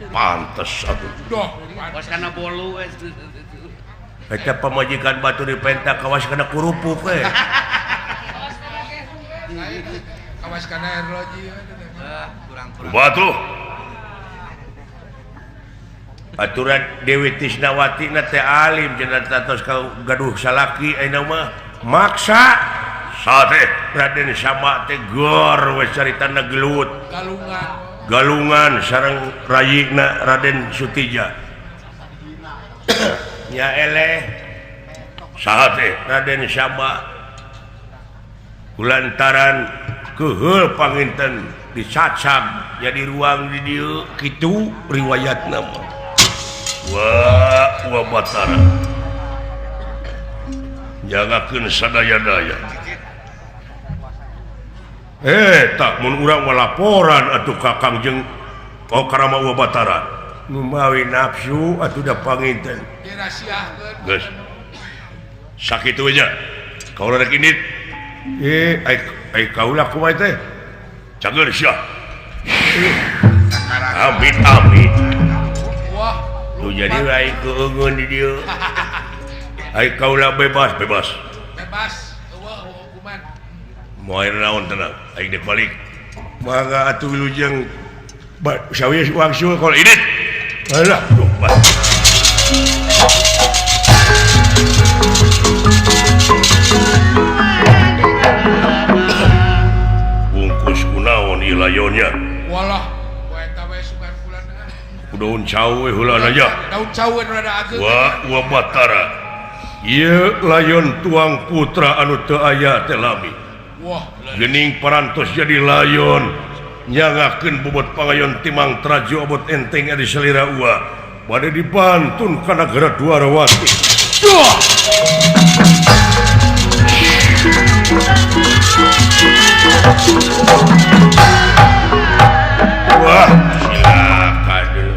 S1: pantes atuh
S2: kawas kana bolu
S1: eta pamajikan batu dipenta kawas kana kurupuk we
S4: kawas kana erloji
S1: batu aturan Dewi Tisnawati na teh alim cenah tos gaduh salaki ayeuna mah maksa saha teh Raden Sama teh gor we caritana gelut
S4: galungan
S1: galungan sareng rayina Raden Sutija nya eleh saha teh Raden Sama kulantaran keuheul panginten dicacag jadi ruang di dieu kitu riwayatna mah wah wa Batara jagakeun sadaya-daya tak mun urang mah laporan atuh ka Kangjeng oh Karama Wa Batara numawi nafsu atuh da panginten
S4: dirahasiakeun
S1: geus sakitu aja kaula rek indit ai kaula kumaha teh cager sia amit amit
S4: wah
S1: tuh jadi ai keungeun di dieu ai kaula bebas bebas
S4: bebas eueuh hukuman
S1: moal naon tenang aing dek balik mangga atuh wilujeng sawios wangsul kalau indit alah duh bas bungkus kunaon ieu layonnya
S4: walah eta we sugan bulan
S1: daun cau we heula aja
S4: daun cau we rada ageung
S1: wa wa Batara ieu layon tuang putra anu teu aya teh lami.
S4: Wah,
S1: gening parantos jadi layon nyangakeun bobot pangayon timang traju obot enteng ari salira ua bade dibantun ka nagara Dwarawati.
S4: Duh.
S1: Wah, silakan dulu.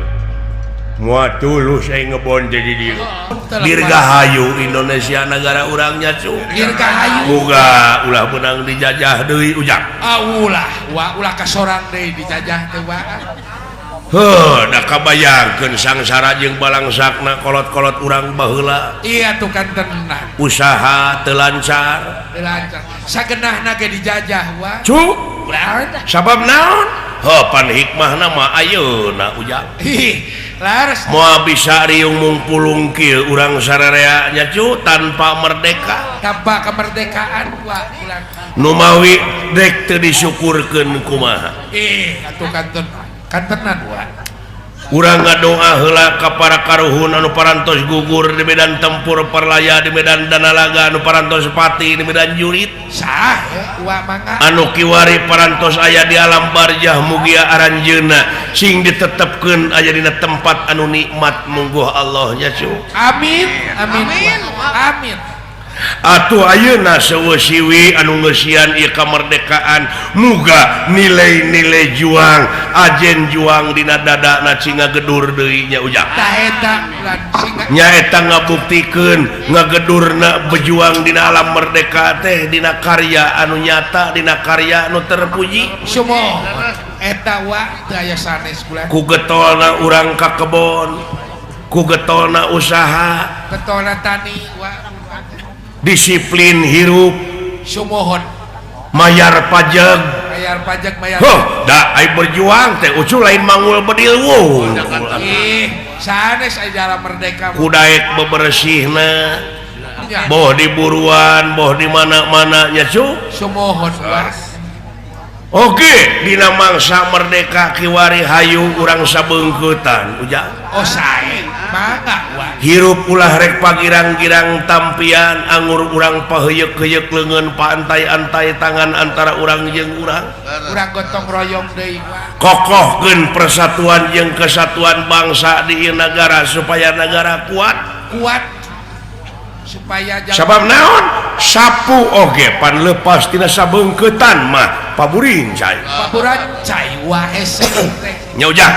S1: Moal tulus aing ngebon jadi dieu. Dirgahayu Indonesia negara urangnya cu.
S4: Dirgahayu.
S1: Moga ulah menang dijajah deui ujang.
S4: Ah ulah, wa ulah kasorang deui dijajah teh wa.
S1: Heuh, da kabayangkeun sangsara jeung balangsakna kolot-kolot urang baheula.
S4: Iya tuh kan tenan.
S1: Usaha teu lancar.
S4: Teu lancar. Sagenahna ge dijajah wa.
S1: Cu, sabab naon? Heuh, pan hikmahna mah ayeuna ujang.
S4: Ih. Laras
S1: moal bisa riung mungpulung kieu urang sararea nya cu tanpa merdeka
S4: tanpa kemerdekaan wah ulang
S1: numawi dek teu disyukurkeun kumaha
S4: atuh kanten kantenan wah
S1: urang ngadoa heula ka para karuhun anu parantos gugur di medan tempur parlaya di medan danalaga anu parantos pati di medan jurit
S4: sah wa mangga
S1: anu kiwari parantos aya di alam barjah mugia aranjeunna sing ditetepkeun aya dina tempat anu nikmat mungguh Allah nya cu.
S4: Amin amin amin.
S1: Atuh ayeuna seueuh siwi anu ngeusian ieu kamerdekaan muga nilai-nilai juang ajen juang dina dadana cing ngagedur deui nya ujang.
S4: Tah eta
S1: nyaeta ngabuktikeun ngagedurna berjuang dina alam merdeka teh dina karya anu nyata dina karya anu terpuji.
S4: Sumohon eta wa teu aya sanes kula.
S1: Ku getolna urang ka kebon, ku getolna usaha,
S4: getolna tani wa.
S1: Disiplin hirup
S4: sumohon
S1: mayar pajak
S4: bayar pajak bayar.
S1: Huh, da ai berjuang teh ucu lain mangul bedil wung.
S4: Ih, sanes ai dalam merdeka.
S1: Kudaek bebersihna. Boh di buruan, boh di mana-mana nya cu.
S4: Sumohon wa.
S1: Oke, dina mangsa merdeka kiwari hayu urang sabeungkeutan ujang.
S4: Oh sae, mangga wa.
S1: Hirup ulah rek pagirang-girang tampian angur urang paheuyeuk-heuyeuk leungeun paantai-antai tangan antara urang jeung urang.
S4: Urang gotong royong deui wa.
S1: Kokohkeun persatuan jeung kesatuan bangsa di ieu nagara supaya nagara kuat.
S4: Kuat supaya
S1: sabab naon? Sapu oge pan lepas tina sabeungkeutan mah paburin cai.
S4: Paburan cai wa hese teh.
S1: Nya ujang.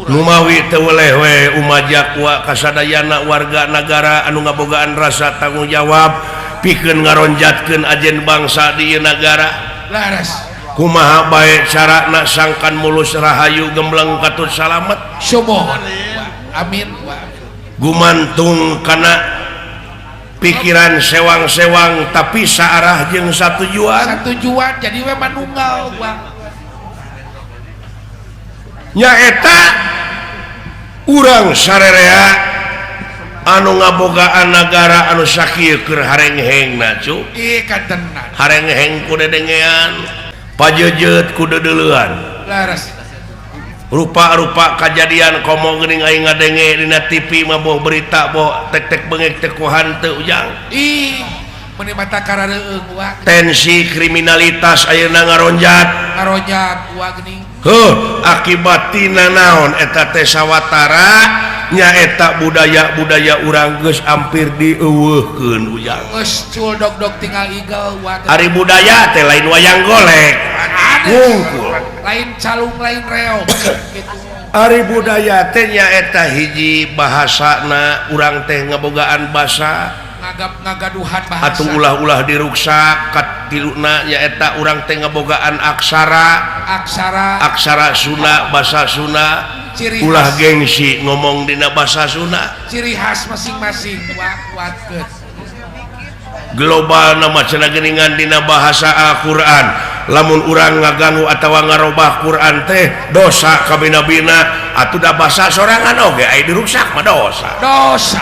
S1: Numawi teu weleh we umajak wa kasadayana warga nagara anu ngabogaan rasa tanggung jawab pikeun ngaronjatkeun ajen bangsa di ieu nagara.
S4: Laras.
S1: Kumaha bae carana sangkan mulus rahayu gembleng katut salamet.
S4: Sumohon. Amin wa.
S1: Gumantung kana pikiran sewang-sewang tapi saarah jeung satujuan.
S4: Satujuan jadi we manunggal wa.
S1: Nyaeta urang sarerea anu ngabogaan nagara anu sakieu keur harenghengna cu.
S4: Ih katenan.
S1: Harengheng ku dedengean, pajejeut ku deudeulean.
S4: Laras.
S1: Rupa-rupa kajadian komo geuning aing ngadenge dina TV mah boh berita boh tek-tek bengek teh ku hanteu ujang.
S4: Ih, meuni mata karareueung wa.
S1: Tensi kriminalitas ayeuna ngaronjat.
S4: Ngaronjat wa geuning.
S1: Heuh, akibat tina naon eta teh sawatara nyaeta budaya-budaya urang geus hampir dieuweuhkeun ujang.
S4: Geus cul dog-dog tinggal igel wa.
S1: Ari budaya teh lain wayang golek. Wungkul.
S4: Lain calung lain reog gitu.
S1: Ari budaya teh nyaeta hiji bahasana urang teh ngabogaan basa
S4: ngagaduhan bahasa.
S1: Atuh ulah-ulah diruksak katiluna nyaeta urang teh ngabogaan aksara.
S4: Aksara.
S1: Aksara Sunda, bahasa Sunda.
S4: Ciri
S1: ulah gengsi ngomong dina bahasa Sunda.
S4: Ciri khas masing-masing wa kuatkeun.
S1: Global nama cenah geuningan dina bahasa Al-Qur'an. Lamun urang ngaganggu atawa ngarobah Qur'an teh dosa kabina-bina atuh da bahasa sorangan oge aya diruksak mah dosa.
S4: Dosa.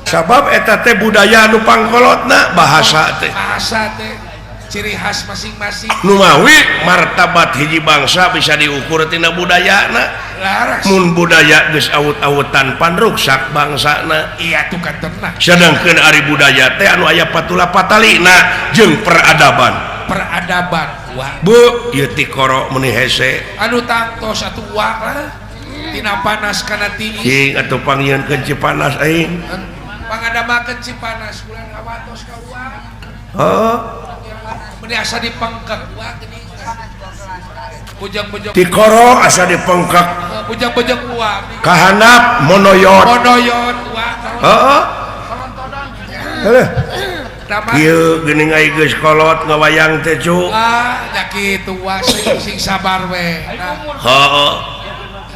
S1: Sabab eta teh budaya anu pangkolotna bahasa teh.
S4: Bahasa teh ciri khas masing-masing.
S1: Numawi martabat hiji bangsa bisa diukur tina budayana.
S4: Laras.
S1: Mun budaya geus awut-awutan pan ruksak bangsana.
S4: Iya tuh katenna.
S1: Sedangkeun ari budaya teh anu aya patula patalina jeung peradaban.
S4: Peradaban wa.
S1: Bu, ieu tikoro meuni hese.
S4: Anu tangtos atuh wa lah. Tina panas kana tiis.
S1: Cing atuh pangieunkeun Cipanas aing.
S4: Pangadamakeun Cipanas bulan awatos ka wa.
S1: Heuh.
S4: Meuni asa dipengkek wa geuning. Bujang-bujang
S1: tikoro asa dipengkek.
S4: Bujang-bujang wa.
S1: Kahandap monoyot.
S4: Monoyot wa.
S1: Heeh. Heuh. Kieu geuning ai geus kolot ngawayang teh cu.
S4: Ah, nya kitu wa sing sabar we.
S1: Heeh.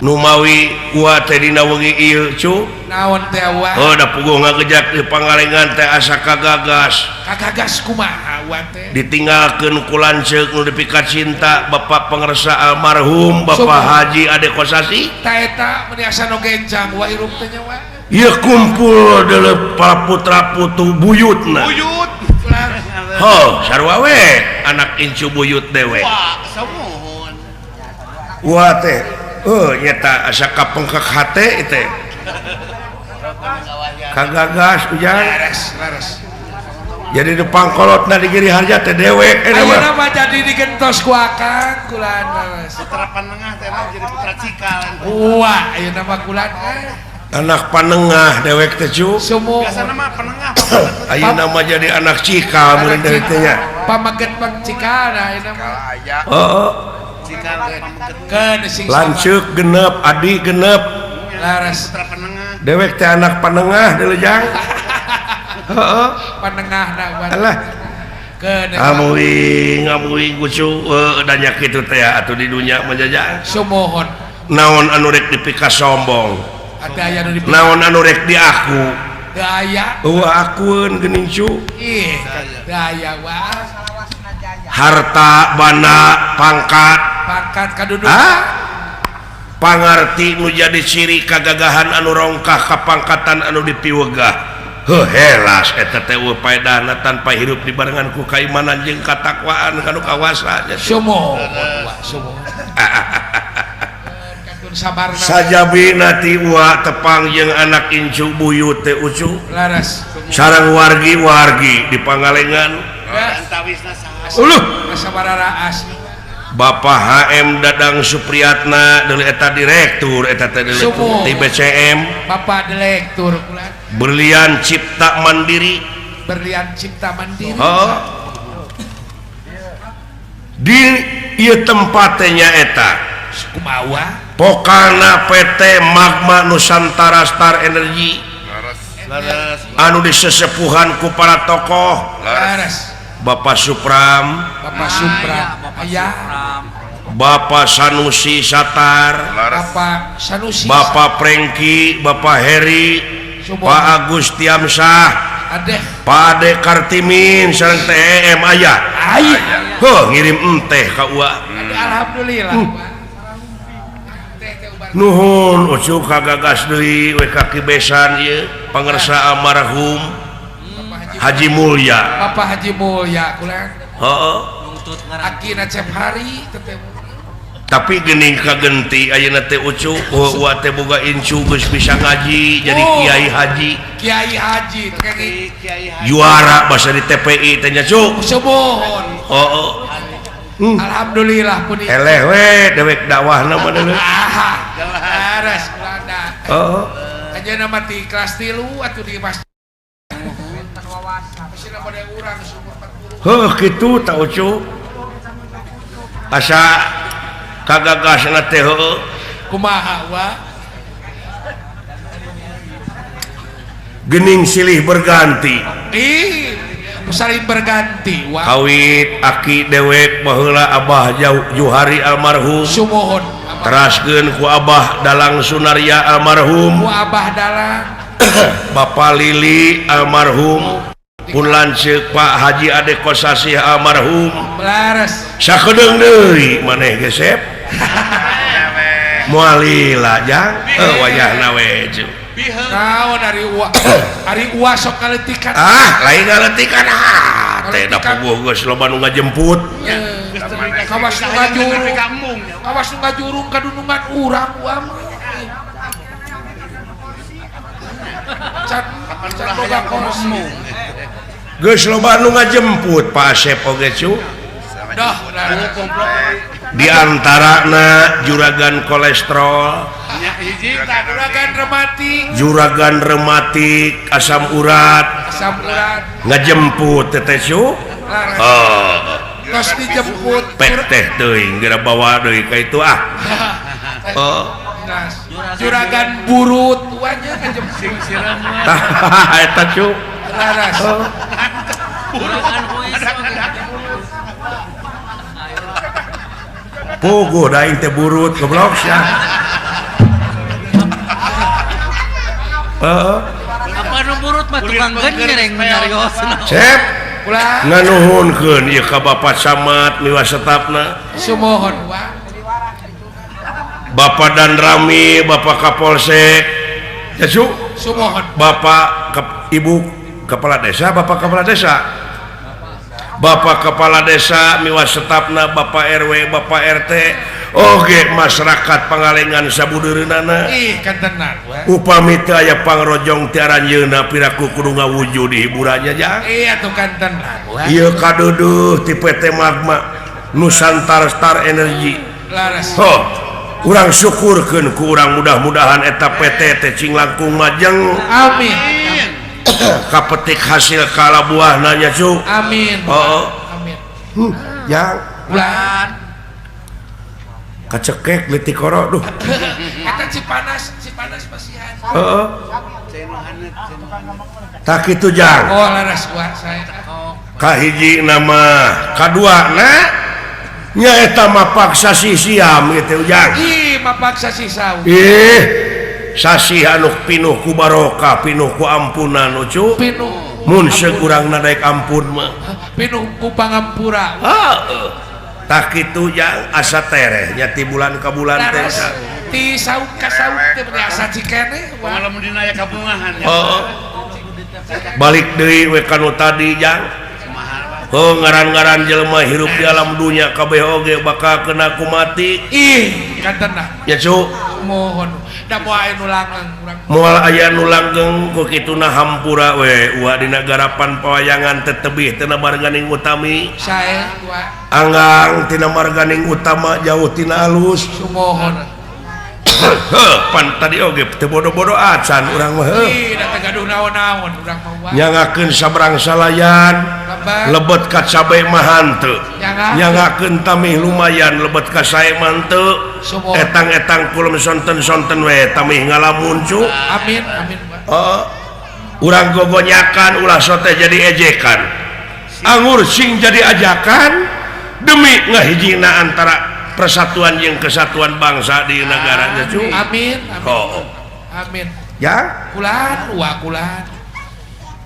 S1: Numawi wa teh dina wengi ieu cu.
S4: Naon teh wa?
S1: Heuh, da puguh ngagejak di Pangalengan teh asa kagagas.
S4: Kagagas kumaha wa teh?
S1: Ditinggalkeun ku lanceuk nu dipika cinta Bapak Pangersa almarhum Bapak Haji Ade Kosasi.
S4: Ta eta meuni asa nu gencang wa hirup teh nya wa.
S1: Ieu kumpul deuleu para putra putu buyutna.
S3: Buyut.
S1: Heuh, sarua we anak incu buyut dewe.
S2: Wah, samuhun.
S1: Wah teh, nyata asa kapengkek hate teh. Kagagas ujang.
S4: Laras, laras.
S1: Jadi di pangkolotna di Giri Harja teh dewe eta mah.
S4: Ayeuna mah jadi digentos ku akang kulan laras.
S2: Putra panengah teh jadi putra cikal.
S4: Wah, ayeuna mah kulan.
S1: Anak panengah dewek teh cu.
S4: Biasana mah penengah.
S1: Ayeuna mah jadi anak cikal meureun dewek teh nya.
S4: Pamaget pang cikal ayeuna mah.
S1: Heeh. Lanceuk genep, adi genep.
S4: Laras.
S1: Dewek teh anak panengah deuleu jang. Heeh.
S4: Panengahna.
S1: Alah. Amuing amuing kucu danya kitu teh atuh di dunya mah jajang.
S4: Sumuhun.
S1: Naon anu rek dipika sombong. Naon anu rek di aku.
S4: Teu aya.
S1: Eueuh akueun geuning cu.
S4: Ih, teu aya wa.
S1: Harta, bana, pangkat.
S4: Pangkat kadudukan.
S1: Pangarti nu jadi ciri kagagahan anu rongkah kapangkatan anu dipiwegah. Heuh helas eta teh eueuh paedahna tanpa hirup dibarengan ku kaimanan jeung katakwaan kanu kawasa.
S4: Sumuhun wa sumuhun.
S1: Sajabina ti uwa tepang jeung anak incu buyut teh ucu.
S4: Laras.
S1: Sareng wargi-wargi di Pangalengan. Uluh. Bapak HM Dadang Supriyatna deuleu eta direktur eta teh direktur di BCM.
S4: Bapak direktur kula.
S1: Berlian Cipta Mandiri.
S4: Berlian Cipta Mandiri.
S1: Oh. Di ieu tempat teh nya eta.
S4: Kumaha?
S1: Pokana PT Magma Nusantara Star Energy.
S3: Laras.
S1: Anu disesepuhan ku para tokoh.
S4: Laras.
S1: Bapak Supram,
S4: Bapak Supram, aya.
S1: Bapak Sanusi Satar,
S4: Bapak Sanusi,
S1: Bapak Prengki, Bapak Heri, Pak Agus Tiamsah, Pak Ade Kartimin sareng TEM aya.
S4: Aya.
S1: Heuh ngirim enteh ka ua.
S4: Alhamdulillah.
S1: Nuhun ucu kagagas deui we ka kibesan ieu pangersa almarhum Haji Mulya.
S4: Bapak Haji Mulya kula.
S1: Heeh.
S4: Akina Cep Hari teh.
S1: Tapi geuning kagenti ayeuna teh ucu uwa teh boga incu geus bisa ngaji jadi kiai haji.
S4: Kiai haji teh
S1: juara basa di TPI teh nya cu.
S4: Sumuhun.
S1: Heeh.
S4: Alhamdulillah pun
S1: eleh we dewek dakwahna mah deuleu.
S4: Laras kula.
S1: Heeh.
S4: Ayeuna mah ti kelas 3 atuh di masjid.
S1: Heuh kitu ta ucu. Asa kagagasna teh heueuh.
S4: Kumaha wa?
S1: Geuning silih berganti.
S4: Ih, saling berganti wa.
S1: Kawit aki dewek baheula Abah Juhari almarhum.
S4: Sumuhun.
S1: Teraskeun ku Abah Dalang Sunarya almarhum.
S4: Ku Abah Dalang.
S1: Bapak Lili almarhum. Pun lanceuk Pak Haji Ade Kosasih almarhum.
S4: Laras.
S1: Sakedeung deui maneh gesep. Moal lila jang wayahna we cu.
S4: Naon ari uwa? Ari uwa sok ngaletikan.
S1: Ah, lain ngaletikan ah. Teh da puguh geus loba nu ngajemput.
S4: Kawas nu ngajurung. Kawas nu ngajurung kadunungan urang uwa mah. Can can boga kursi.
S1: Geus loba nu ngajemput Pak Asep oge cu.
S4: Dah,
S1: di antarana juragan kolesterol,
S4: juragan rematik,
S1: juragan rematik, asam urat,
S4: asam urat
S1: ngajemput teteh cu. Oh,
S4: tos dijemput
S1: pek teh teuing geura bawa deui ka itu ah. Oh,
S4: juragan burut wanya ngajemput.
S1: Tah eta cu.
S4: Laras.
S1: Puguh da aing teh burut goblok sia. Heeh.
S5: Apa nu burut mah tukang genjreng nyariosna.
S1: Cep.
S4: Ulah.
S1: Nganuhunkeun ieu ka Bapak Camat miwa setapna.
S4: Sumuhun wa.
S1: Bapak Danrami, Bapak Kapolsek. Ya cu.
S4: Sumuhun.
S1: Bapak Ibu Kepala Desa, Bapak Kepala Desa. Bapak Kepala Desa miwa setapna, Bapak RW, Bapak RT, oge masyarakat Pangalengan sabudeureunana.
S4: Ih, kantenan we.
S1: Upami teu aya pangrojong ti aranjeunna piraku kudu ngawujud di hiburannya jang.
S4: Iya tuh kantenan we.
S1: Ieu kaduduh ti PT Magma Nusantara Star Energy.
S4: Laras.
S1: Ho, Urang syukurkeun ku urang mudah-mudahan eta PT teh cing langkung majeng.
S4: Amin.
S1: Kapetik hasil kalabuahna nya cu.
S4: Amin.
S1: Heeh.
S4: Amin.
S1: Yang
S4: ulah
S1: kacekek leutik koro duh.
S4: Eta Cipanas, Cipanas pasihan.
S1: Heeh. Tak kitu jang.
S4: Oh laras gua saya.
S1: Kahiji nama, kadua na nyaeta mapak sasih siam gitu ujang.
S4: Ih, mapak sasih saum.
S1: Ih, sasih anu pinuh ku barokah, pinuh ku ampunan ucu.
S4: Pinuh.
S1: Mun sekurang nadaek ampun mah.
S4: Pinuh ku pangampura.
S1: Heeh. Tah kitu jang asa tereh nya ti bulan ka bulan teh.
S4: Ti saum ka saum teh meni asa cikene.
S2: Lamun dina aya kabungahan.
S1: Heeh. Balik deui we kanu tadi jang. Oh ngaran-ngaran jelema hirup di alam dunya kabeh oge bakal kena ku mati.
S4: Ih, kantena.
S1: Ya cu.
S4: Mohon. Da moal aya nu langgeng urang.
S1: Moal aya nu langgeng ku kituna hampura we uwa dina garapan pawayangan teh tebih tina marganing utami.
S4: Sae wa.
S1: Anggang tina marganing utama jauh tina alus.
S4: Sumohon.
S1: Heuh, pan tadi oge teu bodo-bodo acan urang mah.
S4: Ih, da teu gaduh naon-naon urang mah wa.
S1: Nyangakeun sabrang salayan. Lebet ka cabe mah hanteu. Nyangakeun tamih lumayan lebet ka sae mah henteu. Etang-etang kulem sonten-sonten we tamih ngalamun cu.
S4: Amin, amin.
S1: Heeh. Urang gogonyakan ulah sote jadi ejekan. Angur sing jadi ajakan demi ngahijina antara persatuan jeung kesatuan bangsa di negaranya cu.
S4: Amin, amin.
S1: Oh.
S4: Amin.
S1: Ya,
S4: kulan, wa kulan.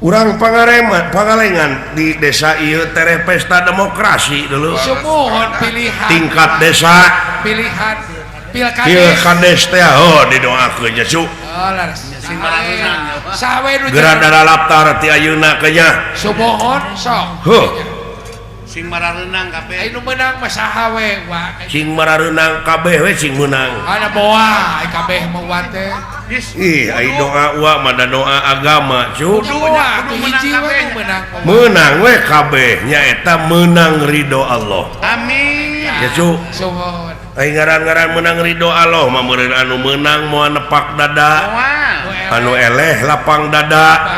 S1: Urang pangalengan di desa ieu tereh pesta demokrasi dulu.
S4: Sumuhun pilihan.
S1: Tingkat desa
S4: pilihan pilkades.
S1: Pilkades teh oh didoakeun nya cu.
S4: Oh, laras. Saha we nu
S1: geura daralaptar ti ayeuna kenya.
S4: Sumuhun sok.
S1: Heuh.
S2: Sing marareunang kabeh.
S4: Anu meunang mah saha we wa.
S1: Sing marareunang kabeh we sing meunang.
S4: Ana moal ai kabeh mah wa teh.
S1: Ih, ai doa wa mah da doa agama cu.
S4: Kudu meunang kabeh meunang.
S1: Meunang we kabeh nyaeta meunang ridho Allah.
S2: Amin.
S1: Ya cu.
S4: Suhun.
S1: Ai ngaran-ngaran meunang ridho Allah mah meureun anu meunang moal nepak dada. Anu eleh lapang dada.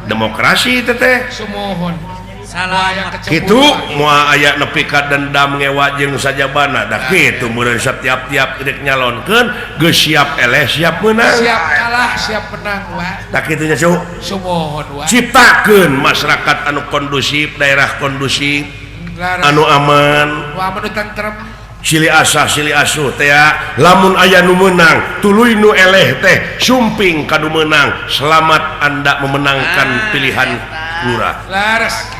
S1: Demokrasi teh teh.
S4: Sumuhun.
S1: Kitu moal aya nepi ka dendam ngewa jeung sajabana da kitu meureun setiap-tiap rek nyalonkeun geus siap eleh siap meunang.
S4: Siap kalah siap menang wa.
S1: Tah kitu nya cu.
S4: Sumuhun wa.
S1: Ciptakeun masyarakat anu kondusif, daerah kondusif, anu aman.
S4: Wa anu tentrem.
S1: Silih asah silih asuh teh lamun aya nu meunang tuluy nu eleh teh sumping ka nu meunang. Selamat Anda memenangkan pilihan lurah.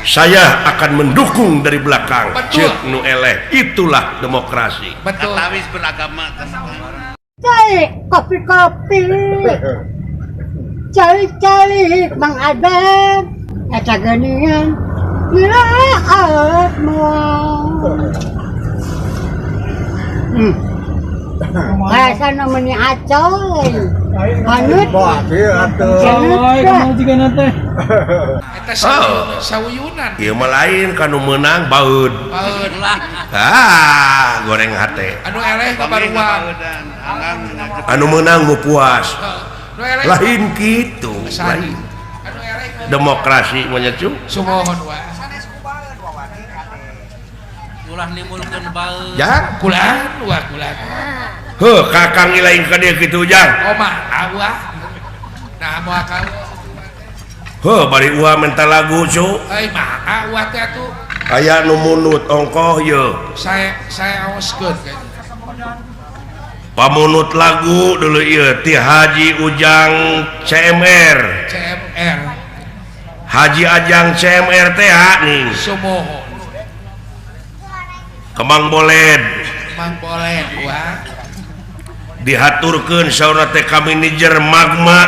S1: Saya akan mendukung dari belakang. Ceuk nu eleh, itulah demokrasi.
S4: Betul.
S2: Katawis beragama.
S7: Cai kopi-kopi. Cai-cai Mang Adem eta geuningan milaat moal. Rasana meni acoy. Hanut.
S4: Eta sauyunan.
S1: Ieu mah lain kanu meunang baeud.
S4: Baeud
S5: lah.
S1: Ah, goreng hate.
S4: Anu eleh kabaruang.
S1: Anu meunang nu puas. Lain kitu. Lain. Demokrasi mah nya cu.
S4: Sumohon wa.
S5: Ulah nimbulkeun baeud.
S1: Ya,
S4: kulan wa kulan.
S1: Heuh, kakang lain ka dieu kitu jang.
S4: Oh mah, awah. Nah, moal ka.
S1: Heuh, bari uah menta lagu cu.
S4: Euy, mah uah teh atuh.
S1: Aya nu munut ongkoh ye.
S4: Saya aoskeun
S1: Pamunut lagu dulu ieu ti Haji Ujang CMR.
S4: CMR.
S1: Haji Ajang CMR teh nih.
S4: Sumohon.
S1: Kemang Boled.
S4: Kemang Boled wah.
S1: Dihaturkeun saurna teh kami manajer magma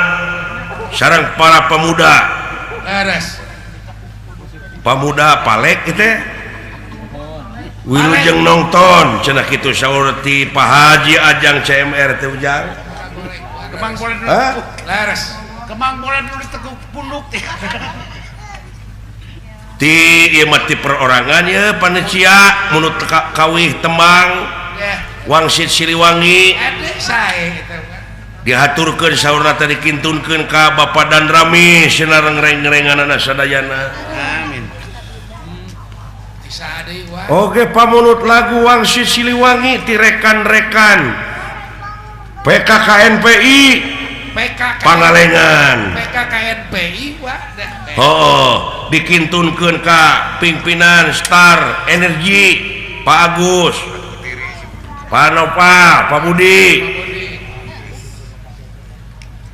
S1: sareng para pemuda.
S4: Leres.
S1: Pemuda palek teh. Wilujeng nonton cenah kitu saur ti Pak Haji Ajang CMR teh Ujang.
S2: Kemang Boled.
S4: Leres.
S2: Kemang Boled nulis teguk punduk teh.
S1: Ti ieu mah ti perorangan ye panecia munut kawih tembang. Wangsit Siliwangi dihaturkeun saurna teh dikintunkeun ka Bapak dan Rami sinareng reng-renganana sadayana.
S2: Amin.
S1: Oke pamunut lagu Wangsit Siliwangi ti rekan-rekan PKKNPI Pangalengan
S4: PKKNPI
S1: oh dikintunkeun ka pimpinan Star Energy Pak Agus, Pak Nova, Pak Budi.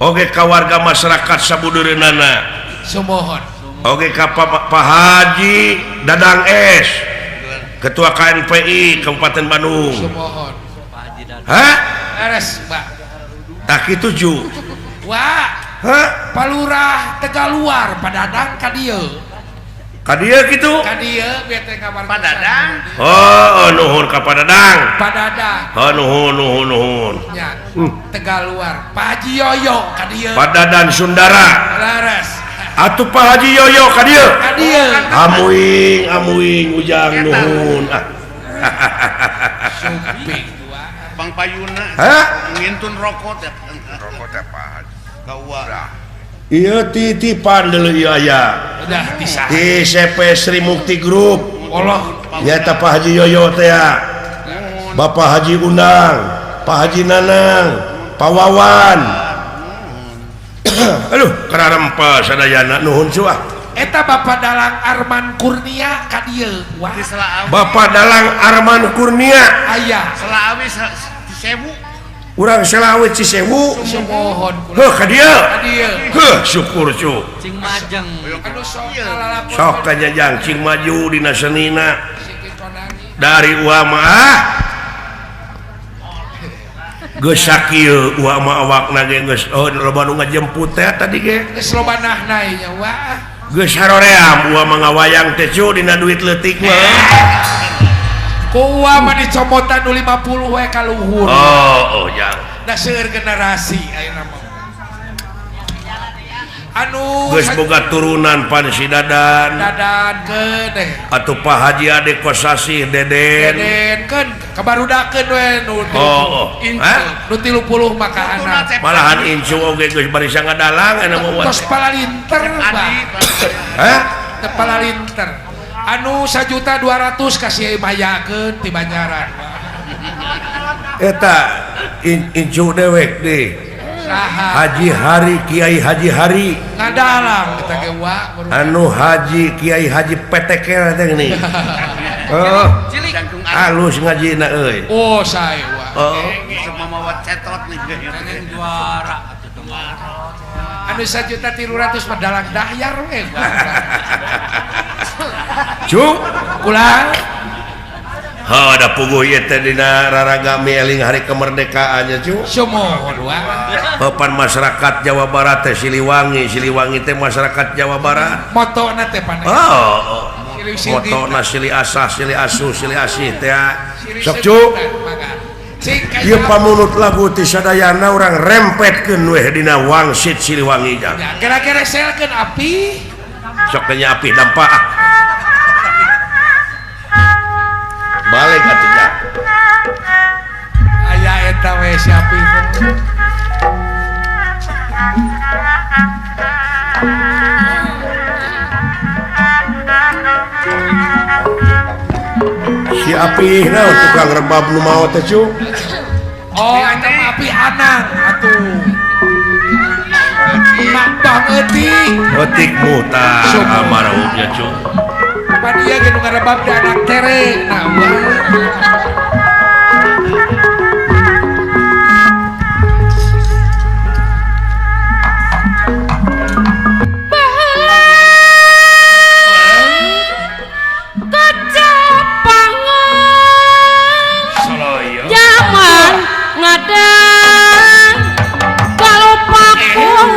S1: Oke ka warga masyarakat sabudureunana.
S4: Sumohon.
S1: Oke ka Pak Haji Dadang S, Ketua KNPI Kabupaten Bandung.
S4: Sumohon.
S1: Hah?
S4: Beres, Pak.
S1: Tak kitu ju.
S4: Wah.
S1: Hah?
S4: Palurah Tegaluar Padadang ka dieu.
S1: Ka dieu kitu?
S4: Ka dieu bieu teh kabar
S2: Padadang.
S1: Oh, nuhun ka Padadang.
S4: Padadang.
S1: Oh, nuhun nuhun nuhun.
S4: Nya. Tegaluar. Pak Haji Yoyo ka dieu.
S1: Padadan Sundara.
S4: Laras.
S1: Atuh Pak Haji Yoyo ka dieu.
S4: Ka dieu.
S1: Amuing amuing ujang nuhun. Ah.
S4: Sumping.
S2: Bang Payuna.
S1: Hah?
S2: Ngintun rokok teh.
S3: Rokok teh Pak Haji.
S2: Kawa.
S1: Ieu titipan deuleu ieu aya.
S4: Udah bisa.
S1: Di CP Sri Mukti Group.
S4: Allah.
S1: Nyaeta Pak Haji Yoyo teh ya. Bapak Haji Undang, Pak Haji Nanang, Pak Wawan. Aduh, kararempa sadayana nuhun cuah.
S4: Eta Bapak Dalang Arman Kurnia ka dieu. Wah.
S1: Bapak Dalang Arman Kurnia.
S4: Aya.
S2: Selaawi Cisewu.
S1: Urang Selaawi Cisewu.
S4: Sumohon.
S1: Heuh ka dieu.
S4: Ka dieu.
S1: Heuh syukur cu.
S5: Cing majeng.
S4: Aduh sok kalalapon.
S1: Sok kajajang cing maju dina senina. Dari uama ah. Geus sakieu uama awakna ge geus oh loba nu ngajemput teh tadi ge.
S4: Geus loba nahnai nya wah.
S1: Geus haroream uama ngawayang teh cu dina duit leutik mah.
S4: Ku uama dicomotan nu 50 we ka luhur.
S1: Oh, oh jang.
S4: Da seueur generasi ayeuna mah. Anu
S1: geus boga turunan pan si Dadan.
S4: Dadan keun deh.
S1: Atuh Pak Haji Ade Kosasih Deden.
S4: Deden keun kabarudakeun we nu
S1: oh, oh.
S4: Nu 30 mah ka anak.
S1: Malahan incu oge geus barisa ngadalang anu mah.
S4: Tos palalinter Pak.
S1: Hah?
S4: Teu palalinter. Anu 1.200.000 kasih mayakeun ti Banjaran.
S1: Eta incu dewek deh. Haji Hari Kiai Haji Hari
S4: ngadalang kita ge wa
S1: anu Haji Kiai Haji PTK teh gini. Oh, halus ngajina euy.
S4: Oh, sae wa.
S1: Oh,
S2: semua mawa cetot nih
S5: juara
S4: anu 1.300.000 mah dalang dahyar we.
S1: Cu,
S4: ulang.
S1: Ha, ada puguh ieu teh dina raraga mieling hari kemerdekaannya cu.
S4: Sumohon wa.
S1: Papan masyarakat Jawa Barat teh Siliwangi, Siliwangi teh masyarakat Jawa Barat.
S4: Motona teh pan.
S1: Oh, motona silih asah, silih asuh, silih asih teh. Sok cu. Ieu pamunut lagu ti sadayana urang rempetkeun weh dina Wangsit Siliwangi jang.
S4: Kira-kira selkeun api.
S1: Sok teh nya api dampak ah. Balik atuh jang.
S4: Aya eta we si api.
S1: Si api naon tukang rebab nu maot teh cu?
S4: Oh, eta mah api anang atuh. Mak bang eutik.
S1: Eutik muta amarahupnya cu.
S4: Pan ieu ge nu ngarebab di anak tere. Nah, wah.
S8: Zaman ngadang kalau pakuan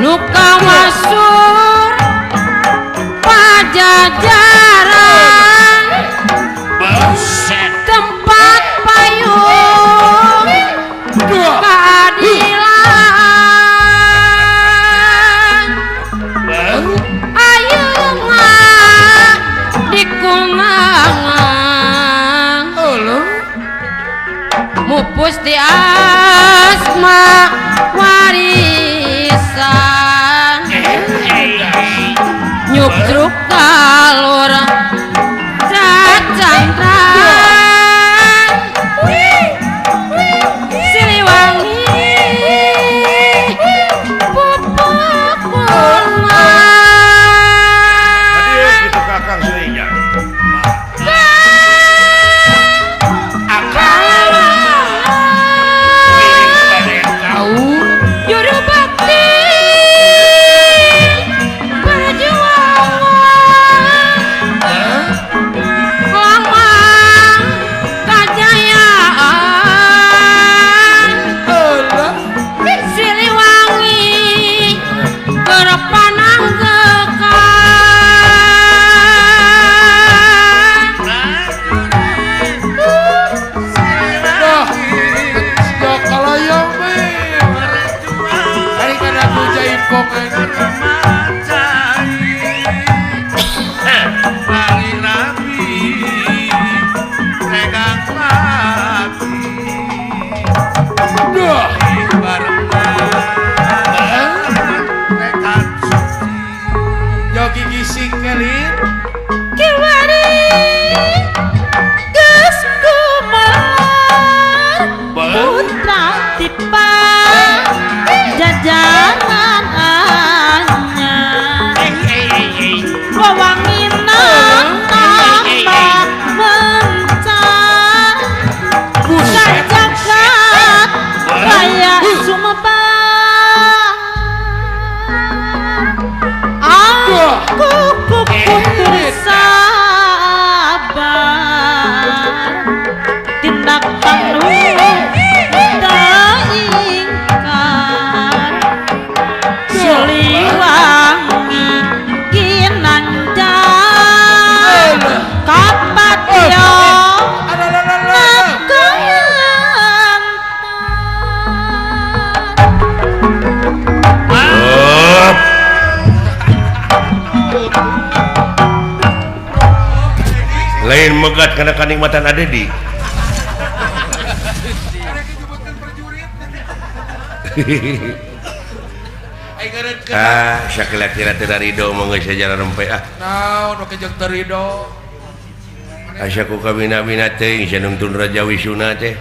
S8: nuka masuk pajajaran.
S1: Lain megat kana kanikmatan Adedi. Ah, sakila-kira teu rido mah geus sejarah rempe ah.
S4: Naon oke jeung teu rido.
S1: Asa ku kabina-bina teuing sia nungtun Raja Wisuna teh.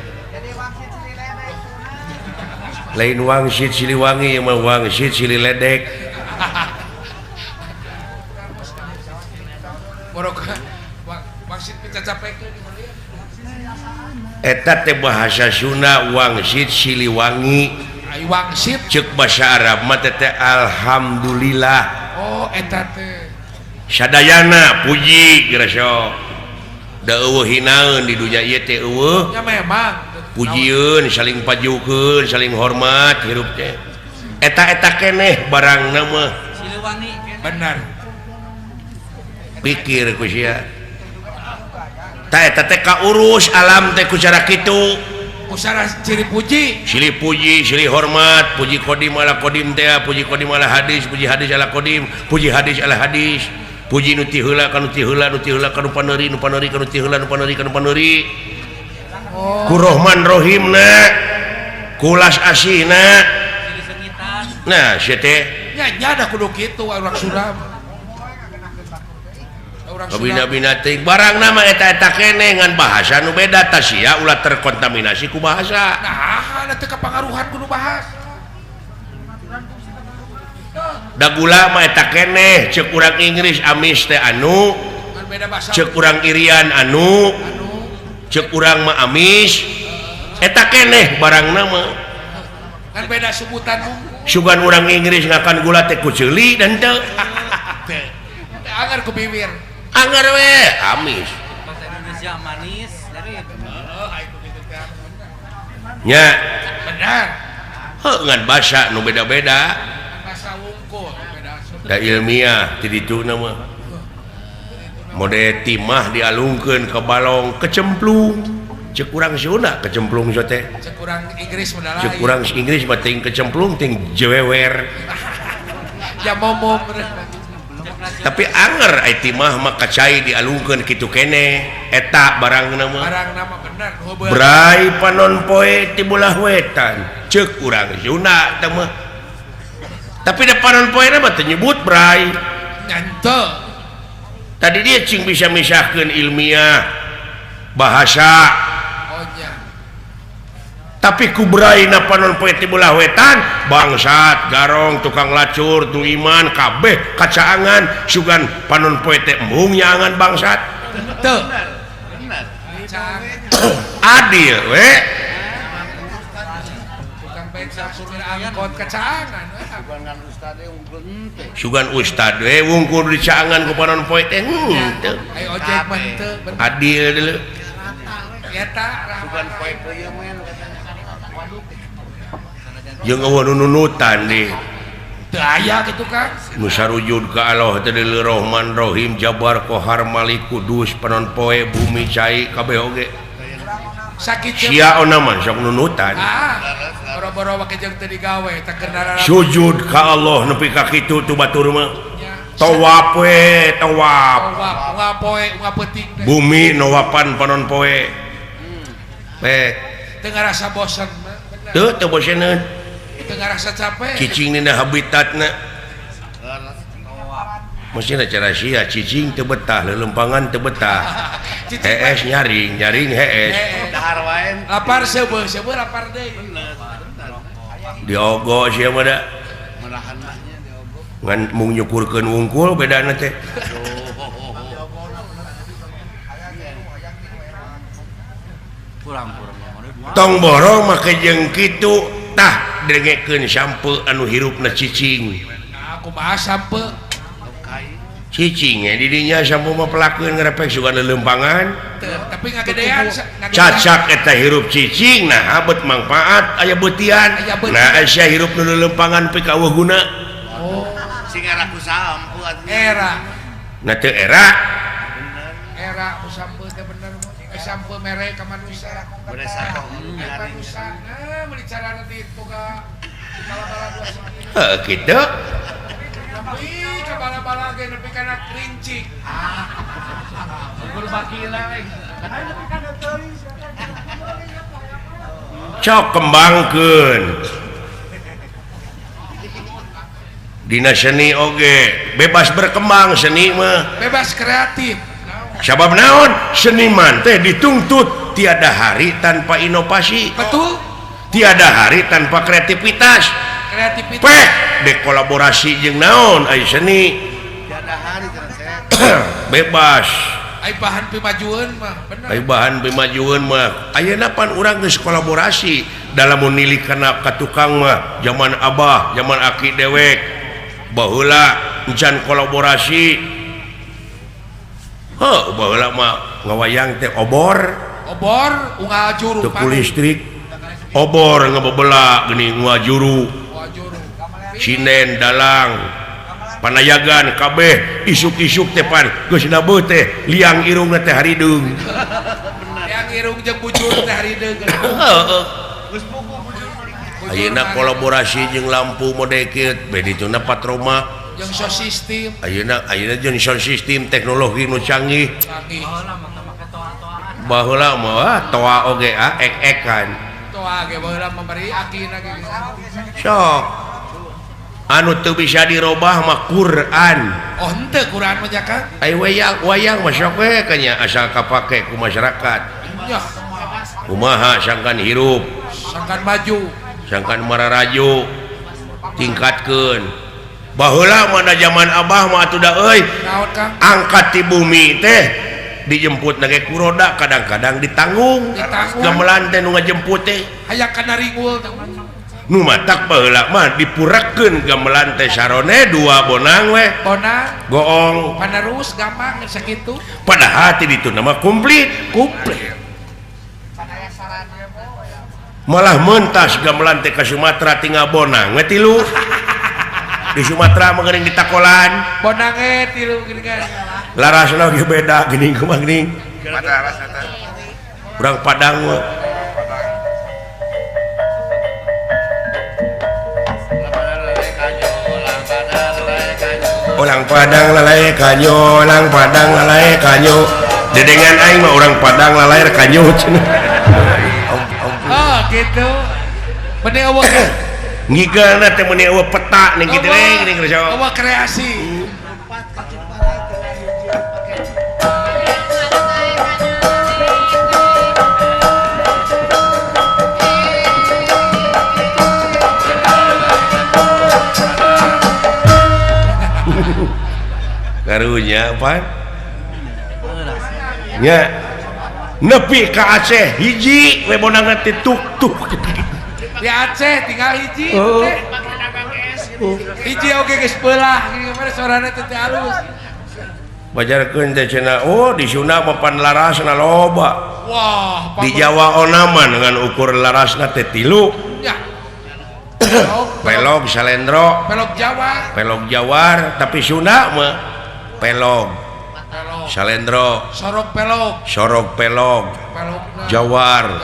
S1: Lain wangsit Siliwangi mah wangsit Sililedek.
S4: Wangsit picacapekeun
S1: eta teh bahasa Sunda wangsit Siliwangi.
S4: Wangsit
S1: cek bahasa Arab mah teh alhamdulillah.
S4: Oh eta teh
S1: sadayana puji geura sok. Da eueuh hinaeun di dunya ieu teh eueuh.
S4: Nya memang
S1: pujieun saling pajukeun saling hormat hirup teh. Eta-eta keneh barangna mah
S5: Siliwangi
S4: bener.
S1: Pikir ku sia. Ta eta teh kaurus alam teh ku cara kitu.
S4: Usara ciri puji,
S1: silih puji, silih hormat, puji kodim ala kodim teh, puji kodim ala hadis, puji hadis ala kodim, puji hadis ala hadis, puji nu ti heula ka nu ti heula, nu ti heula ka nu paneuri, nu paneuri ka nu ti heula, nu paneuri ka nu paneuri.
S4: Oh.
S1: Ku Rohman Rohimna, kulas asihna. Nah, sia teh
S4: nya nya da kudu kitu urang Sunda.
S1: Kabina-bina teuing barang nama eta-eta keneh ngan bahasa nu beda tah sia ulah terkontaminasi ku bahasa.
S4: Nah, teu kapangaruhan kudu bahasa.
S1: Da gula mah eta keneh ceuk urang Inggris amis teh anu, ceuk urang Irian anu, ceuk urang mah amis. Eta keneh barang nama.
S4: Kan beda sebutan.
S1: Sugan urang Inggris ngakan gula teh ku ceuli dan teu.
S4: Anger ku bibir.
S1: Anger we amis.
S5: Bahasa Indonesia manis dari
S1: nya
S4: benar.
S1: Heuh ngan basa nu beda-beda.
S4: Basa wungkul beda.
S1: Da ilmiah ti dituna mah. Mode timah dialungkeun ke balong kecemplung. Cek urang Sunda kecemplung so teh.
S4: Cek urang Inggris mah
S1: lain. Cek urang Inggris mah ting kecemplung ting jewewer.
S4: Ya momom.
S1: Tapi anger ai timah mah kacai dialungkeun kitu keneh eta barangna mah.
S4: Barangna mah bener.
S1: Bray panon poe ti bolah wetan. Cek urang Sunda teh mah. Tapi da panon poe mah teu nyebut bray.
S4: Nyanto.
S1: Tadi dia cing bisa misahkeun ilmiah bahasa.
S4: Oh nya.
S1: Tapi ku bray na panon poe ti bolah wetan bangsat garong tukang lacur tu iman kabeh kacaangan sugan panon poe teh embung nyaangan bangsat.
S4: Teu.
S1: Adil we.
S4: Tukang becak supir angkot kacaangan.
S1: Sugan ustad we wungkul dicaangan ku panon poe teh henteu.
S4: Ai ojek mah henteu.
S1: Adil deuleu.
S4: Eta
S2: sugan poe teh ieu mah
S1: jeung eueuh nu nunutan di
S4: teu aya kitu Kang.
S1: Nu sarujud ka Allah teh deuleu Rahman Rahim Jabar Kohar Malik Kudus panon poe bumi cai kabeh oge.
S4: Sakit
S1: sia ona mah sok nunutan.
S4: Ah, boro-boro make jeung teu digawe teh kendaraan.
S1: Sujud ka Allah nepi ka kitu tu batur mah. Tawaf we, tawaf.
S4: Tawaf unggal poe, unggal peuting teh.
S1: Bumi nawapan panon poe. Pek.
S4: Teu ngarasa bosen mah.
S1: Teu teu boseneun.
S4: Teu ngarasa capek.
S1: Cicing dina habitatna. Mestina cara sia cicing teu betah, lelempangan teu betah. Hees nyaring, nyaring hees.
S2: Dahar wae.
S4: Lapar seubeuh, seubeuh lapar deui.
S1: Diogo sia mah da. Ngan mung nyukurkeun wungkul bedana teh.
S5: Kurang-kurang.
S1: Tong borong make jeung kitu tah dengekeun sampe anu hirupna cicing.
S4: Nah, kumaha sampe?
S1: Cicing di dinya sampe mah pelakeun ngrepek sugan lelempangan.
S4: Tapi ngagedean
S1: cacak eta hirup cicing nah bet mangfaat aya beutian. Nah sia hirup nu lelempangan pika eueuh guna.
S4: Oh,
S2: sing era ku sampe atuh.
S4: Era.
S1: Nah teu era.
S4: Era ku sampe teh bener. Sampe mere ka manusia. Manusia. Nah, meuli carana teh boga bala-bala dua segi.
S1: Heuh kitu.
S4: Tapi ka bala-bala ge nepi kana kerincik.
S1: Cok kembangkeun. Dina seni oge bebas berkembang seni mah.
S4: Bebas kreatif.
S1: Sabab naon? Seniman teh dituntut tiada hari tanpa inovasi.
S4: Betul.
S1: Tiada hari tanpa kreativitas.
S4: Kreativitas.
S1: Peh dekolaborasi jeung naon ai seni.
S2: Tiada hari
S1: bebas.
S4: Ai bahan pimajueun mah bener.
S1: Ai bahan pimajueun mah. Ayeuna pan urang geus kolaborasi dalam menilik kana ka tukang mah zaman abah, zaman aki dewek. Baheula encan kolaborasi. Heuh, baheula mah ngawayang teh obor.
S4: Obor unggal juru.
S1: Teu listrik. Obor ngebebela geuning unggal juru. Sinden dalang. Panayagan kabeh isuk-isuk teh pan geus nabeuh teh liang irungna teh harideung.
S4: Liang irung jeung bujur teh harideung.
S1: Heeh. Geus buku bujur. Ayeuna kolaborasi jeung lampu mode kieu beh dituna patroma
S4: jeung sound system.
S1: Ayeuna ayeuna jeung sound system teknologi nu canggih.
S4: Canggih.
S1: Baheula mah toa oge ah ek-ekan.
S4: Toa ge baheula mah bari akina ge.
S1: Sok. Anu teu bisa dirobah mah Quran.
S4: Oh henteu Quran mah nya Kang.
S1: Ai wayang wayang mah sok we kanya asal kapake ku masyarakat.
S4: Nya.
S1: Kumaha sangkan hirup,
S4: sangkan maju,
S1: sangkan mararaju, tingkatkeun. Baheula mah da zaman abah mah atuh da euy.
S4: Naon Kang?
S1: Angkat ti bumi teh dijemput na ge ku roda kadang-kadang ditanggung. Gamelan teh nu ngajemput teh.
S4: Hayang kana ringul teh.
S1: Nu matak baheula mah dipurakeun gamelan teh sarone dua bonang we.
S4: Bonang
S1: goong
S4: panerus gampang sakitu.
S1: Padahal ti ditu mah komplit,
S4: komplit.
S1: Malah mentas gamelan teh ka Sumatera tinggal bonang we tilu. Di Sumatera mah geuning ditakolan.
S4: Bonang ge tilu geuning.
S1: Larasna ge beda geuning kumaha geuning. Urang Padang mah. Orang Padang lalai kanyo, orang Padang lalai kanyo. Dedengan aing mah orang Padang lalai kanyo cenah.
S4: Oh, gitu. Meni eueuh
S1: ngigeulna teh meni eueuh peta ning kitu we geuning geus.
S4: Eueuh kreasi.
S1: Karunya apa? Nya nepi ka Aceh hiji we bonangna teh tuk-tuk.
S4: Di Aceh tinggal hiji teh. Hiji oge geus beulah gimana sorana teh teh alus.
S1: Bajarkeun teh cenah oh di Sunda mah pan larasna loba.
S4: Wah,
S1: di Jawa onaman dengan ukur larasna teh tilu.
S4: Ya.
S1: Pelog salendro,
S4: pelog Jawa,
S1: pelog Jawar, tapi Sunda mah pelog, salendro,
S4: sorog pelog,
S1: sorog pelog, Jawar,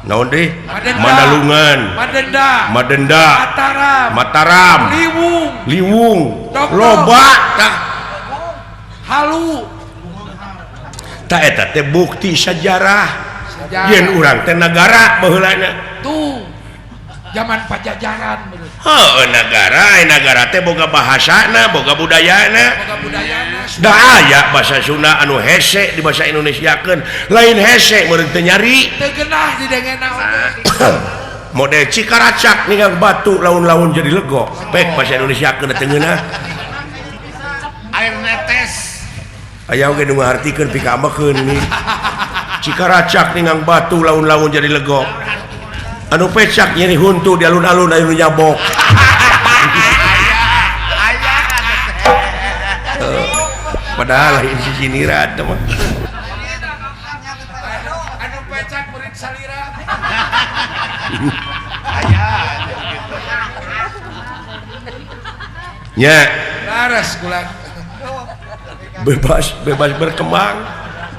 S1: naon deui? Mandalungan,
S4: Madenda,
S1: Madenda,
S4: Mataram,
S1: Mataram,
S4: Liwung,
S1: Liwung, loba tah,
S4: halu,
S1: tah eta teh bukti sejarah, yen urang teh nagara baheulana.
S4: Tuh. Zaman Pajajaran menurut.
S1: Heuh, nagara, nagara teh boga bahasana, boga budayana.
S4: Boga budayana.
S1: Da aya bahasa Sunda anu hese di bahasa Indonesiakeun, lain hese meureun teu nyari.
S4: Teu geunah didengena oge.
S1: Model Cikaracak ninggang batu laun-laun jadi lego. Pek bahasa Indonesiakeun teu ngeunah.
S2: Air netes.
S1: Aya oge nu ngahartikeun pikaambekeun ini. Cikaracak ninggang batu laun-laun jadi lego. Anu pecak nyeri huntu di alun-alun anu nyabok. Padahal lain sisiniran teh mah.
S4: Anu pecak murid salira.
S1: Nya.
S4: Laras kula.
S1: Bebas, bebas berkembang.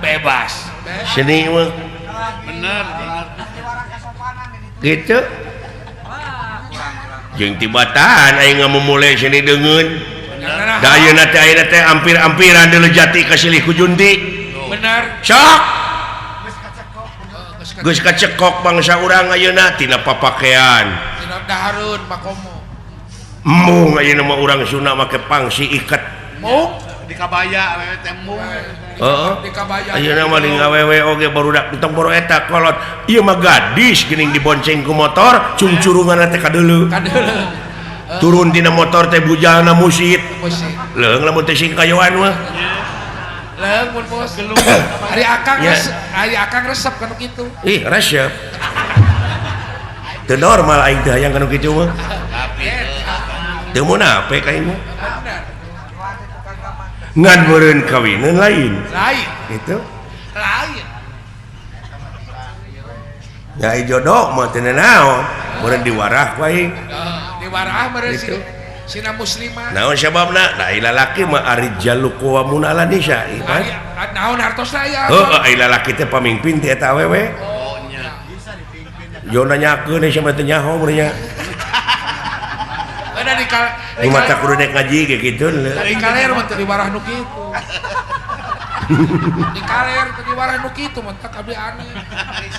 S4: Bebas.
S1: Seni mah.
S2: Bener, bener.
S1: Gitu. Jeung tibatan aing ngamumule seni deungeun. Da ayeuna teh ayeuna teh ampir-ampiran deuleu jati kasilih ku junti.
S4: Benar.
S1: Sok. Geus kacekok bangsa urang ayeuna tina papakean.
S4: Tina dahareun makomo.
S1: Mung ayeuna mah urang Sunda make pangsi iket.
S4: Mung
S2: di kabaya awewe teh mung.
S1: Heeh.
S4: Di kabaya.
S1: Ayeuna mah di ngawewe oge barudak entong boro eta kolot. Ieu mah gadis geuning dibonceng ku motor, cungcurunganna teh kadeuleu.
S4: Kadeuleu.
S1: Turun tina motor teh bujalna musit.
S4: Musit.
S1: Leung lamun teh singkayoan mah.
S4: Leung mun bos. Ari akang resep, ari akang resep kanu kitu.
S1: Ih, resep. Teu normal aing teh hayang kanu kitu mah. Teu munafik aing mah. Ngan meureun kawineun lain.
S4: Lain.
S1: Gitu.
S4: Lain.
S1: Ya jodoh mah teu naon, meureun diwarah ku aing.
S4: Diwarah meureun sina muslimah.
S1: Naon sababna? Da ai lalaki mah arijalu qawwamuna 'ala nisa.
S4: Naon hartosna aya?
S1: Heuh, ai lalaki teh pamimpin ti eta awewe.
S2: Oh nya.
S1: Yo nanyakeun sia mah teu nyaho meureun nya.
S4: Ada di
S1: di mata kudu nek ngaji ge kitu.
S4: Di kaler mah teu diwarah nu kitu. Di kaler teu diwarah nu kitu mah tak abdi aneh.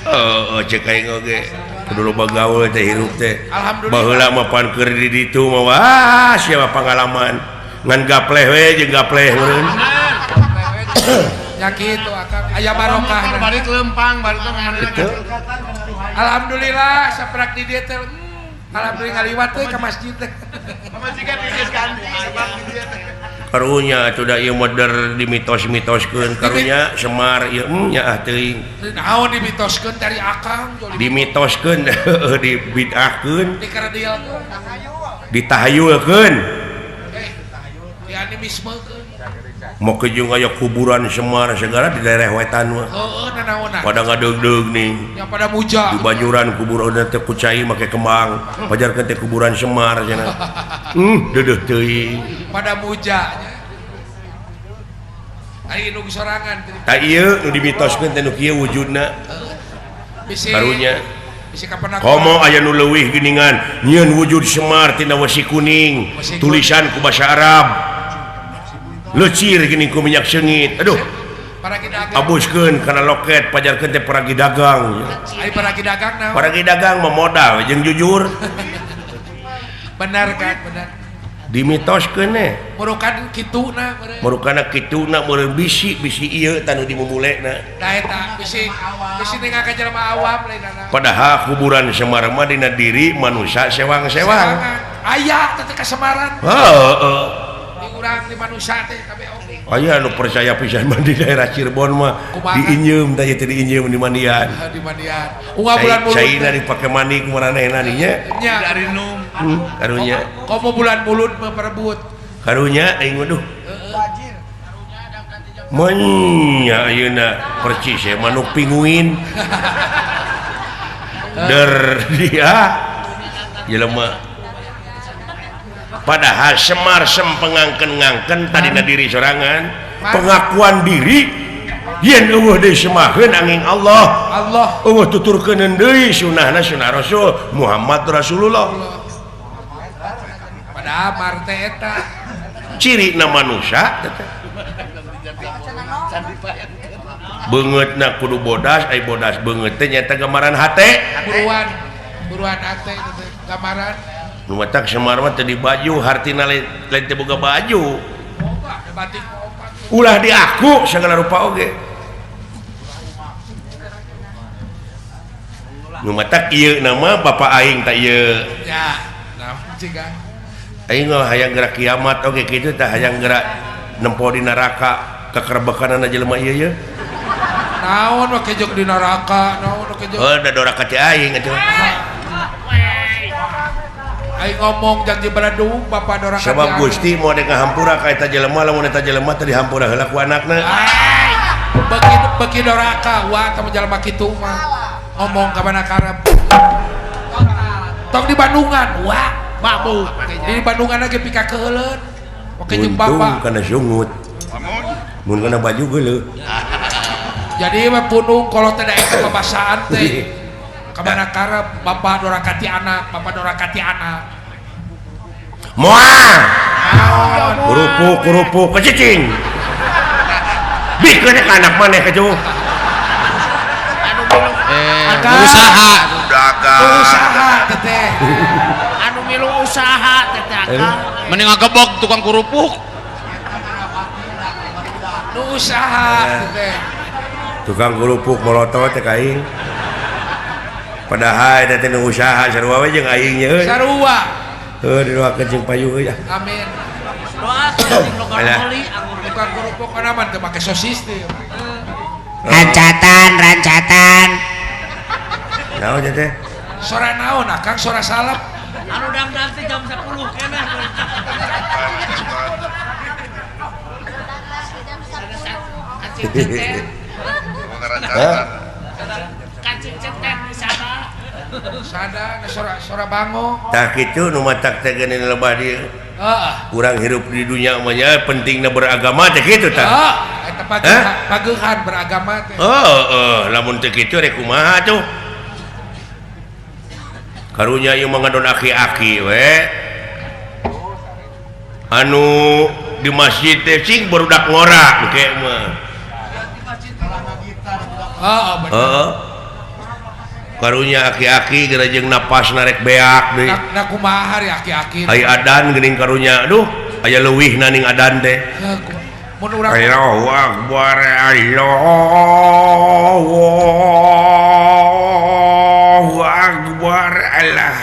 S1: Heeh, cek aing oge. Kudu loba gaul teh hirup teh.
S4: Alhamdulillah.
S1: Baheula mah pan keur di ditu mah wah sia pangalaman. Ngan gapleh we jeung gapleh meureun.
S4: Nya kitu akang aya barokah.
S2: Balik lempang balik teh.
S4: Alhamdulillah saprak di dieu teh. Alhamdulillah ngaliwat teh ka masjid teh.
S2: Pamajikan geus ganti sebab di dieu teh.
S1: Karunya atuh da ieu mah dimitos-mitoskeun karunya Semar ieu nya ah teuing.
S4: Naon dimitoskeun dari akang
S1: dimitoskeun dibid'ahkeun
S4: dikaradilkeun
S1: ditahayulkeun
S4: dianimismekeun.
S1: Make jeung aya kuburan Semar segala di daerah wetan mah.
S4: Heeh, nanaonan.
S1: Pada ngadeugdeug nih.
S4: Ya pada muja.
S1: Di Banjuran kuburan teh ku cai make kembang, pajarkeun teh kuburan Semar cenah. Deudeuh teuing.
S4: Pada muja nya. Ari nu sorangan.
S1: Tah ieu nu dimitoskeun teh nu kieu wujudna.
S4: Bisi
S1: karunya.
S4: Bisi kapenak.
S1: Komo aya nu leuwih geuningan, nyieun wujud Semar tina wesi kuning, tulisan ku basa Arab. Lecir gini ku minyak sengit. Aduh. Abuskeun kana loket pajarkeun teh paragi dagang.
S4: Ai paragi dagang naon?
S1: Paragi dagang mah modal jeung jujur.
S4: Benar kan, benar.
S1: Dimitoskeun eh.
S4: Murukan kituna meureun.
S1: Murukana kituna meureun bisi-bisi ieu tanu dimumulena.
S4: Tah eta bisi bisi ningal ka jelema awam lainana.
S1: Padahal kuburan Semar mah dina diri manusia sewang-sewang.
S4: Aya teh ka Semaran.
S1: Heeh.
S4: Urang di manusia teh kabeh oge.
S1: Aya nu percaya pisan mah di daerah Cirebon mah diinjeum teh teh diinjeum di mandian.
S4: Di mandian. Unggal bulan mulud.
S1: Caina dipake mandi ku maranehna nya.
S4: Nya.
S2: Darinum.
S1: Karunya.
S4: Komo bulan mulud mah perebut.
S1: Karunya aing waduh.
S4: Wajir.
S1: Menya ayeuna percis ye manuk pinguin. Der dia jelema. Padahal Semar sempengangken-ngangken tadina diri sorangan pengakuan diri yen eueuh deui semaheun angin Allah
S4: Allah
S1: eueuh tuturkeun deui sunahna sunah Rasul Muhammad Rasulullah.
S4: Padahal mar teh eta
S1: cirina manusia beungeutna kudu bodas ai bodas beungeut teh nyaeta gambaran hate
S4: buruan buruan hate teh gambaran.
S1: Nu matak Semar mah teu di baju hartina lain teu boga baju. Ulah diaku segala rupa oge. Nu matak ieu nama bapa aing tah ieu.
S4: Ya, naon ciga.
S1: Aing mah hayang gerak kiamat oge kitu tah hayang gerak nempo di neraka kekerbekanana jelema ieu ye.
S4: Naon we kejok di neraka, naon we kejok.
S1: Heuh da doraka teh aing atuh.
S4: Aing ngomong janji beradung bapak doraka.
S1: Sabab Gusti mau dek ngahampura ka eta jelema lamun eta jelema teh dihampura heula ku anakna.
S4: Beuki beuki doraka wa teh jelema kitu mah. Ngomong ka mana karep. Tong di Bandungan wa mabuk. Di Bandungan ge pika keuheuleun. Oke jeung bapak.
S1: Untung kana sungut. Mun kana baju geuleuh.
S4: Jadi mah punung kalau teh daek pabasaan teh. Kamana karep bapak doraka ti anak, bapak doraka ti anak.
S1: Moal. Kerupuk-kerupuk kecicing. Bikeun ka anak maneh kitu.
S6: Anu milu
S5: usaha.
S3: Dagang.
S4: Usaha teteh.
S6: Anu milu usaha teteh akang.
S5: Mending ngagebog tukang kerupuk.
S4: Nu usaha teteh.
S1: Tukang kerupuk molotot teh ka aing. Padahal eta teh nu usaha sarua we jeung aing nya euy.
S4: Sarua.
S1: Heuh didoakeun jeung payu euy.
S4: Amin.
S5: Doakeun jeung logor meuli anggur.
S4: Tukang kerupuk kana mah teu make sosis teh.
S9: Rancatan, rancatan.
S1: Naon teh?
S4: Sora naon akang sora salep.
S5: Anu dangdang teh jam 10 keneh.
S6: Kancing cetet di sana.
S4: Sada sora sora bango.
S1: Tah kitu nu matak teh geuning lebah dieu.
S4: Heeh.
S1: Urang hirup di dunia mah nya pentingna beragama teh kitu tah.
S4: Heeh, eta pageuhan beragama teh.
S1: Heeh, lamun teu kitu rek kumaha tuh. Karunya ieu mah ngadon aki-aki we. Anu di masjid teh cing barudak ngora engke mah.
S4: Heeh, bener.
S1: Heeh. Karunya aki-aki geura jeung napas narek beak deui.
S4: Na kumaha hari aki-aki.
S1: Ai adan geuning karunya aduh aya leuwihna ning adan teh.
S4: Mun urang
S1: Allahu akbar Allahu akbar Allah.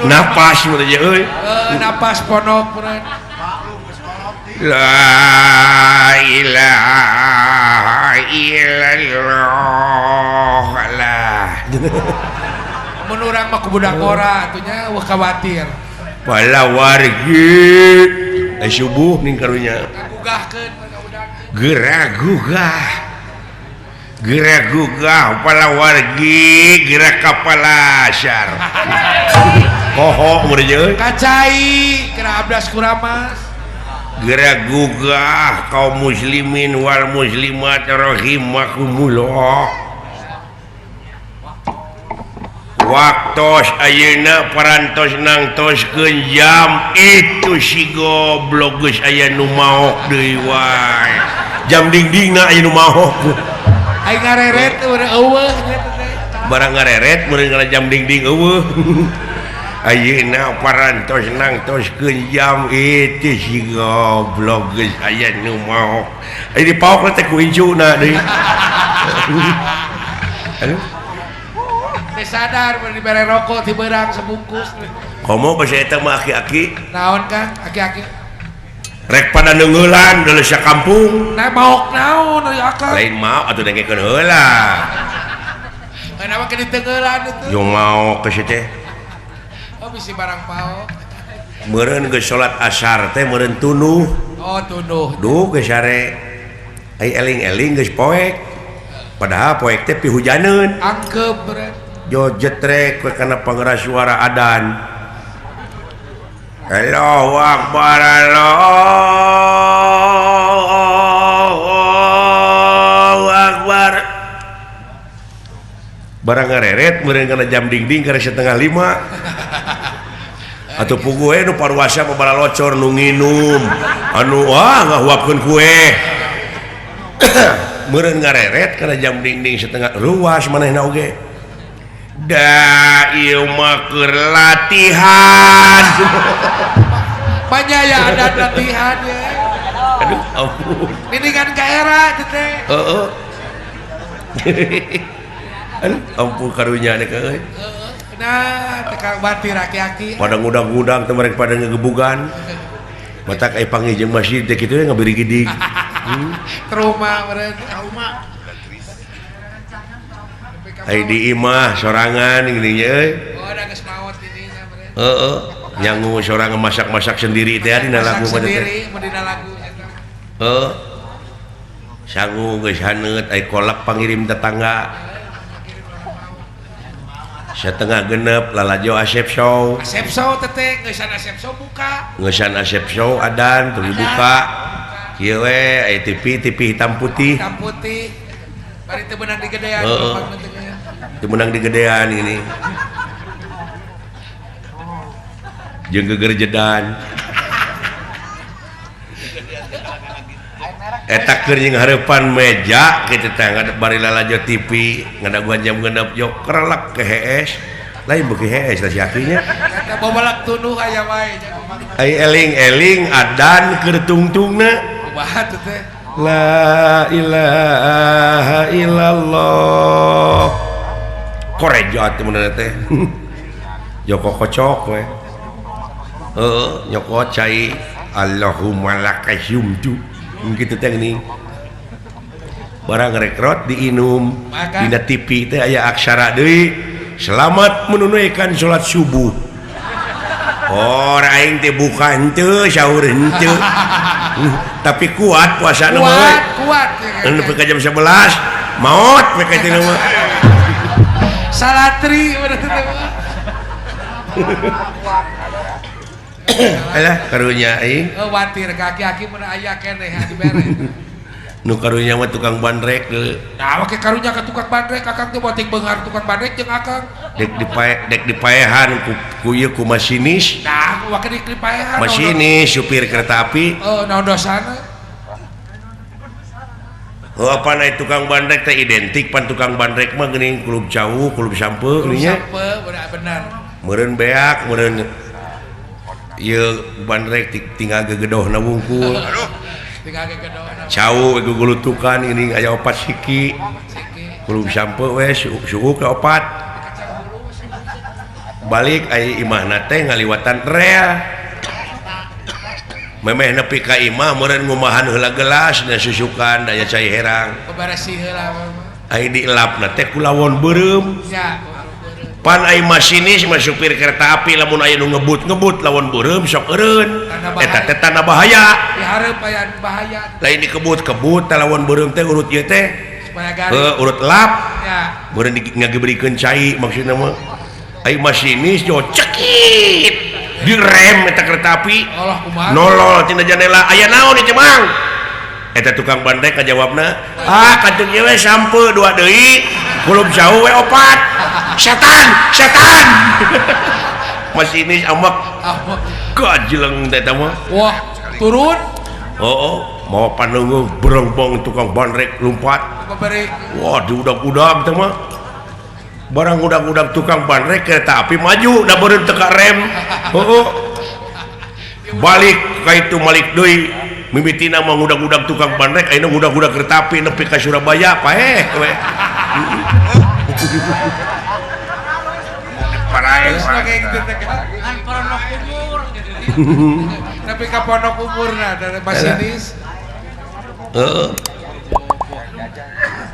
S1: Napas mun teh euy.
S4: Napas ponok meureun.
S1: La ilaha illallah lah.
S4: Mun urang mah ku budak ora atuh nya eueuh khawatir.
S1: Pala wargi subuh ning karunya.
S4: Gugahkeun budak.
S1: Geura gugah. Geura gugah pala wargi geura ka palasar. Poho mun euy.
S4: Kacai geura abdas kuramas.
S1: Geura gugah kaum muslimin wal muslimat rahimakumullah. Waktos ayeuna parantos nangtoskeun jam itu si goblok geus aya nu maok deui wae. Jam dingdingna aya nu maok.
S4: Aing ngareret teh eueuh nya teh.
S1: Barang ngareret meureun kana jam dingding eueuh. Ayeuna parantos nangtoskeun jam itu si goblok geus aya nu maok. Aya dipaok teh ku incuna deui. Aduh.
S4: Teu sadar mun dibere rokok ti beurang sebungkus.
S1: Komo basa eta mah aki-aki.
S4: Naon Kang aki-aki?
S1: Rek pada neungeulan deuleu sakampung.
S4: Nah maok naon euy akang?
S1: Lain maok atuh dengekeun heula.
S4: Kenapa ke diteungeulan itu?
S1: Yo maok ke teh.
S4: Oh bisi barang paok.
S1: Meureun geus salat asar teh meureun tunuh.
S4: Oh tunuh.
S1: Duh geus sare. Ai eling-eling geus poek. Padahal poek teh pihujaneun.
S4: Angkep meureun.
S1: Jo jetrek we kana pangeras suara adan. Allahu akbar Allahu akbar. Barang ngareret meureun kana jam dingding karek 4:30. Atuh puguh we nu paruasa mah balalocor nu nginum anu wah ngahuapkeun kue. Meureun ngareret kana jam dingding setengah ruas manehna oge. Da ieu mah keur latihan.
S4: Banyak ya ada latihan ya.
S1: Aduh ampun.
S4: Mendingan ka era teh.
S1: Heeh. Aduh ampun karunya teh euy.
S4: Nah, teka batir aki-aki.
S1: Pada ngudang-ngudang teh mereka pada ngegebugan. Matak ai panggih jeung masjid teh kitu ngabirigidig.
S4: Trauma meureun, trauma.
S1: Ai di imah sorangan geuning euy.
S4: Oh, da geus maot di dinya meureun.
S1: Heeh, nyangu sorangan masak-masak sendiri teh dina lagu mah teh.
S4: Sendiri mun dina lagu eta.
S1: Heeh. Sangu geus haneut ai kolak pangirim tetangga. 5:30 lalajo Asep Show.
S4: Asep Show teteh geusan Asep Show buka.
S1: Geusan Asep Show adan teu dibuka. Kieu we aya TV TV hitam putih.
S4: Hitam putih. Bari teu meunang digedean.
S1: Heeh. Teu meunang digedean ini. Jeung gegerjedan. Eta keur jeung hareupan meja kitu teh ngadep bari lalajo TV ngadaguan jam 6 jok kerelek ke hees. Lain beuki hees tah si akinya.
S4: Eta babalak tunduh aya wae.
S1: Ai eling-eling adan keur tungtungna.
S4: Kumaha tuh teh?
S1: La ilaha illallah. Korejat mun teh. Joko kocok we. Heeh, nyokot cai Allahumma lakasumtu. Gitu teh geuning. Barang rekrot diinum dina TV teh aya aksara deui. Selamat menunaikan salat subuh. Oh, aing teh buka henteu, sahur henteu. Tapi kuat puasana mah.
S4: Kuat, kuat.
S1: Nepi ka jam 11 maot we ka teh mah.
S4: Salatri bener teh mah.
S1: Alah karunya aing.
S4: Watir kaki-aki mun aya keneh dibere.
S1: Nu karunya mah tukang bandrek deui.
S4: Nah, make karunya ka tukang bandrek akang teh boting beunghar tukang bandrek jeung akang.
S1: Dek dipae dek dipaehan ku ieu ku masinis.
S4: Nah, wake dipaehan.
S1: Masinis supir kereta api.
S4: Heeh, naon dosana?
S1: Heuh pan aya tukang bandrek teh identik pan tukang bandrek mah geuning kulub cau, kulub sampe geuning nya.
S4: Sampe bener.
S1: Meureun beak, meureun ieu bandrek tinggal gegedohna wungkul.
S4: Aduh. Tinggal gegedohna.
S1: Cau gugulutukan geuning aya opat siki. Kulub sampe we suhu ka opat. Balik aya imahna teh ngaliwatan rel. Memeh nepi ka imah meureun ngumahan heula gelas na susukan daya cai herang.
S4: Beberesih heula.
S1: Ai dielapna teh ku lawon beureum.
S4: Nya.
S1: Pan ai masinis mah supir kereta api lamun aya nu ngebut-ngebut lawon beureum sok eureun. Eta teh tanda bahaya.
S4: Dihareup aya bahaya.
S1: Lain dikebut-kebut teh lawon beureum teh urut ieu teh.
S4: Supaya garing.
S1: Heuh, urut lap.
S4: Nya.
S1: Meureun ngagebrikeun cai maksudna mah. Ai masinis yo cekit. Direm eta kereta api.
S4: Allah kumaha.
S1: Nolol tina jandela. Aya naon ieu Mang? Eta tukang bandrek kajawabna, ah kantun ieu we sampe dua deui, kulub jauh we opat. Setan, setan. Masinis amak. Gajleng teh eta mah.
S4: Wah, turun.
S1: Oh, mau panunggu berongbong tukang bandrek lompat. Wah, diudag-udag teh mah. Barang udag-udag tukang bandrek kereta api maju da beureum teu ka rem. Heuh. Balik ka itu malik deui. Mimitina mah ngudag-udag tukang bandrek ayeuna ngudag-udag kereta api nepi ka Surabaya paeh we.
S5: Kan pondok umur.
S4: Nepi ka pondok umurna da masinis.
S1: Heeh.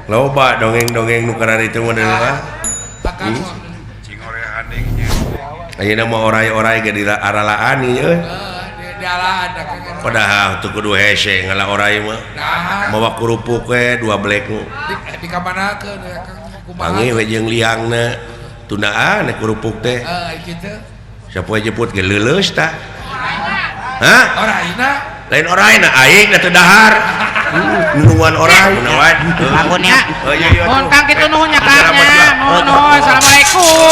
S1: Loba dongeng-dongeng nu kararitu mah deui. Ayeuna mah orai-orai ge diaralaan ieu euy. Padahal teu kudu hese ngala orai mah. Mawa kerupuk we dua blek nu.
S4: Di kamanakeun ya Kang? Kumaha?
S1: Panggih we jeung liangna. Tundaan kerupuk teh.
S4: Heeh, kitu.
S1: Sapoe jeput ge leuleus tah. Hah?
S4: Oraina?
S1: Lain oraina aing da teu dahar. Nulungan orai kunaon.
S5: Bangunnya.
S1: Heuh, ieu.
S5: Nuhun Kang kitu nuhun nya Kang nya. Nuhun nuhun. Assalamualaikum.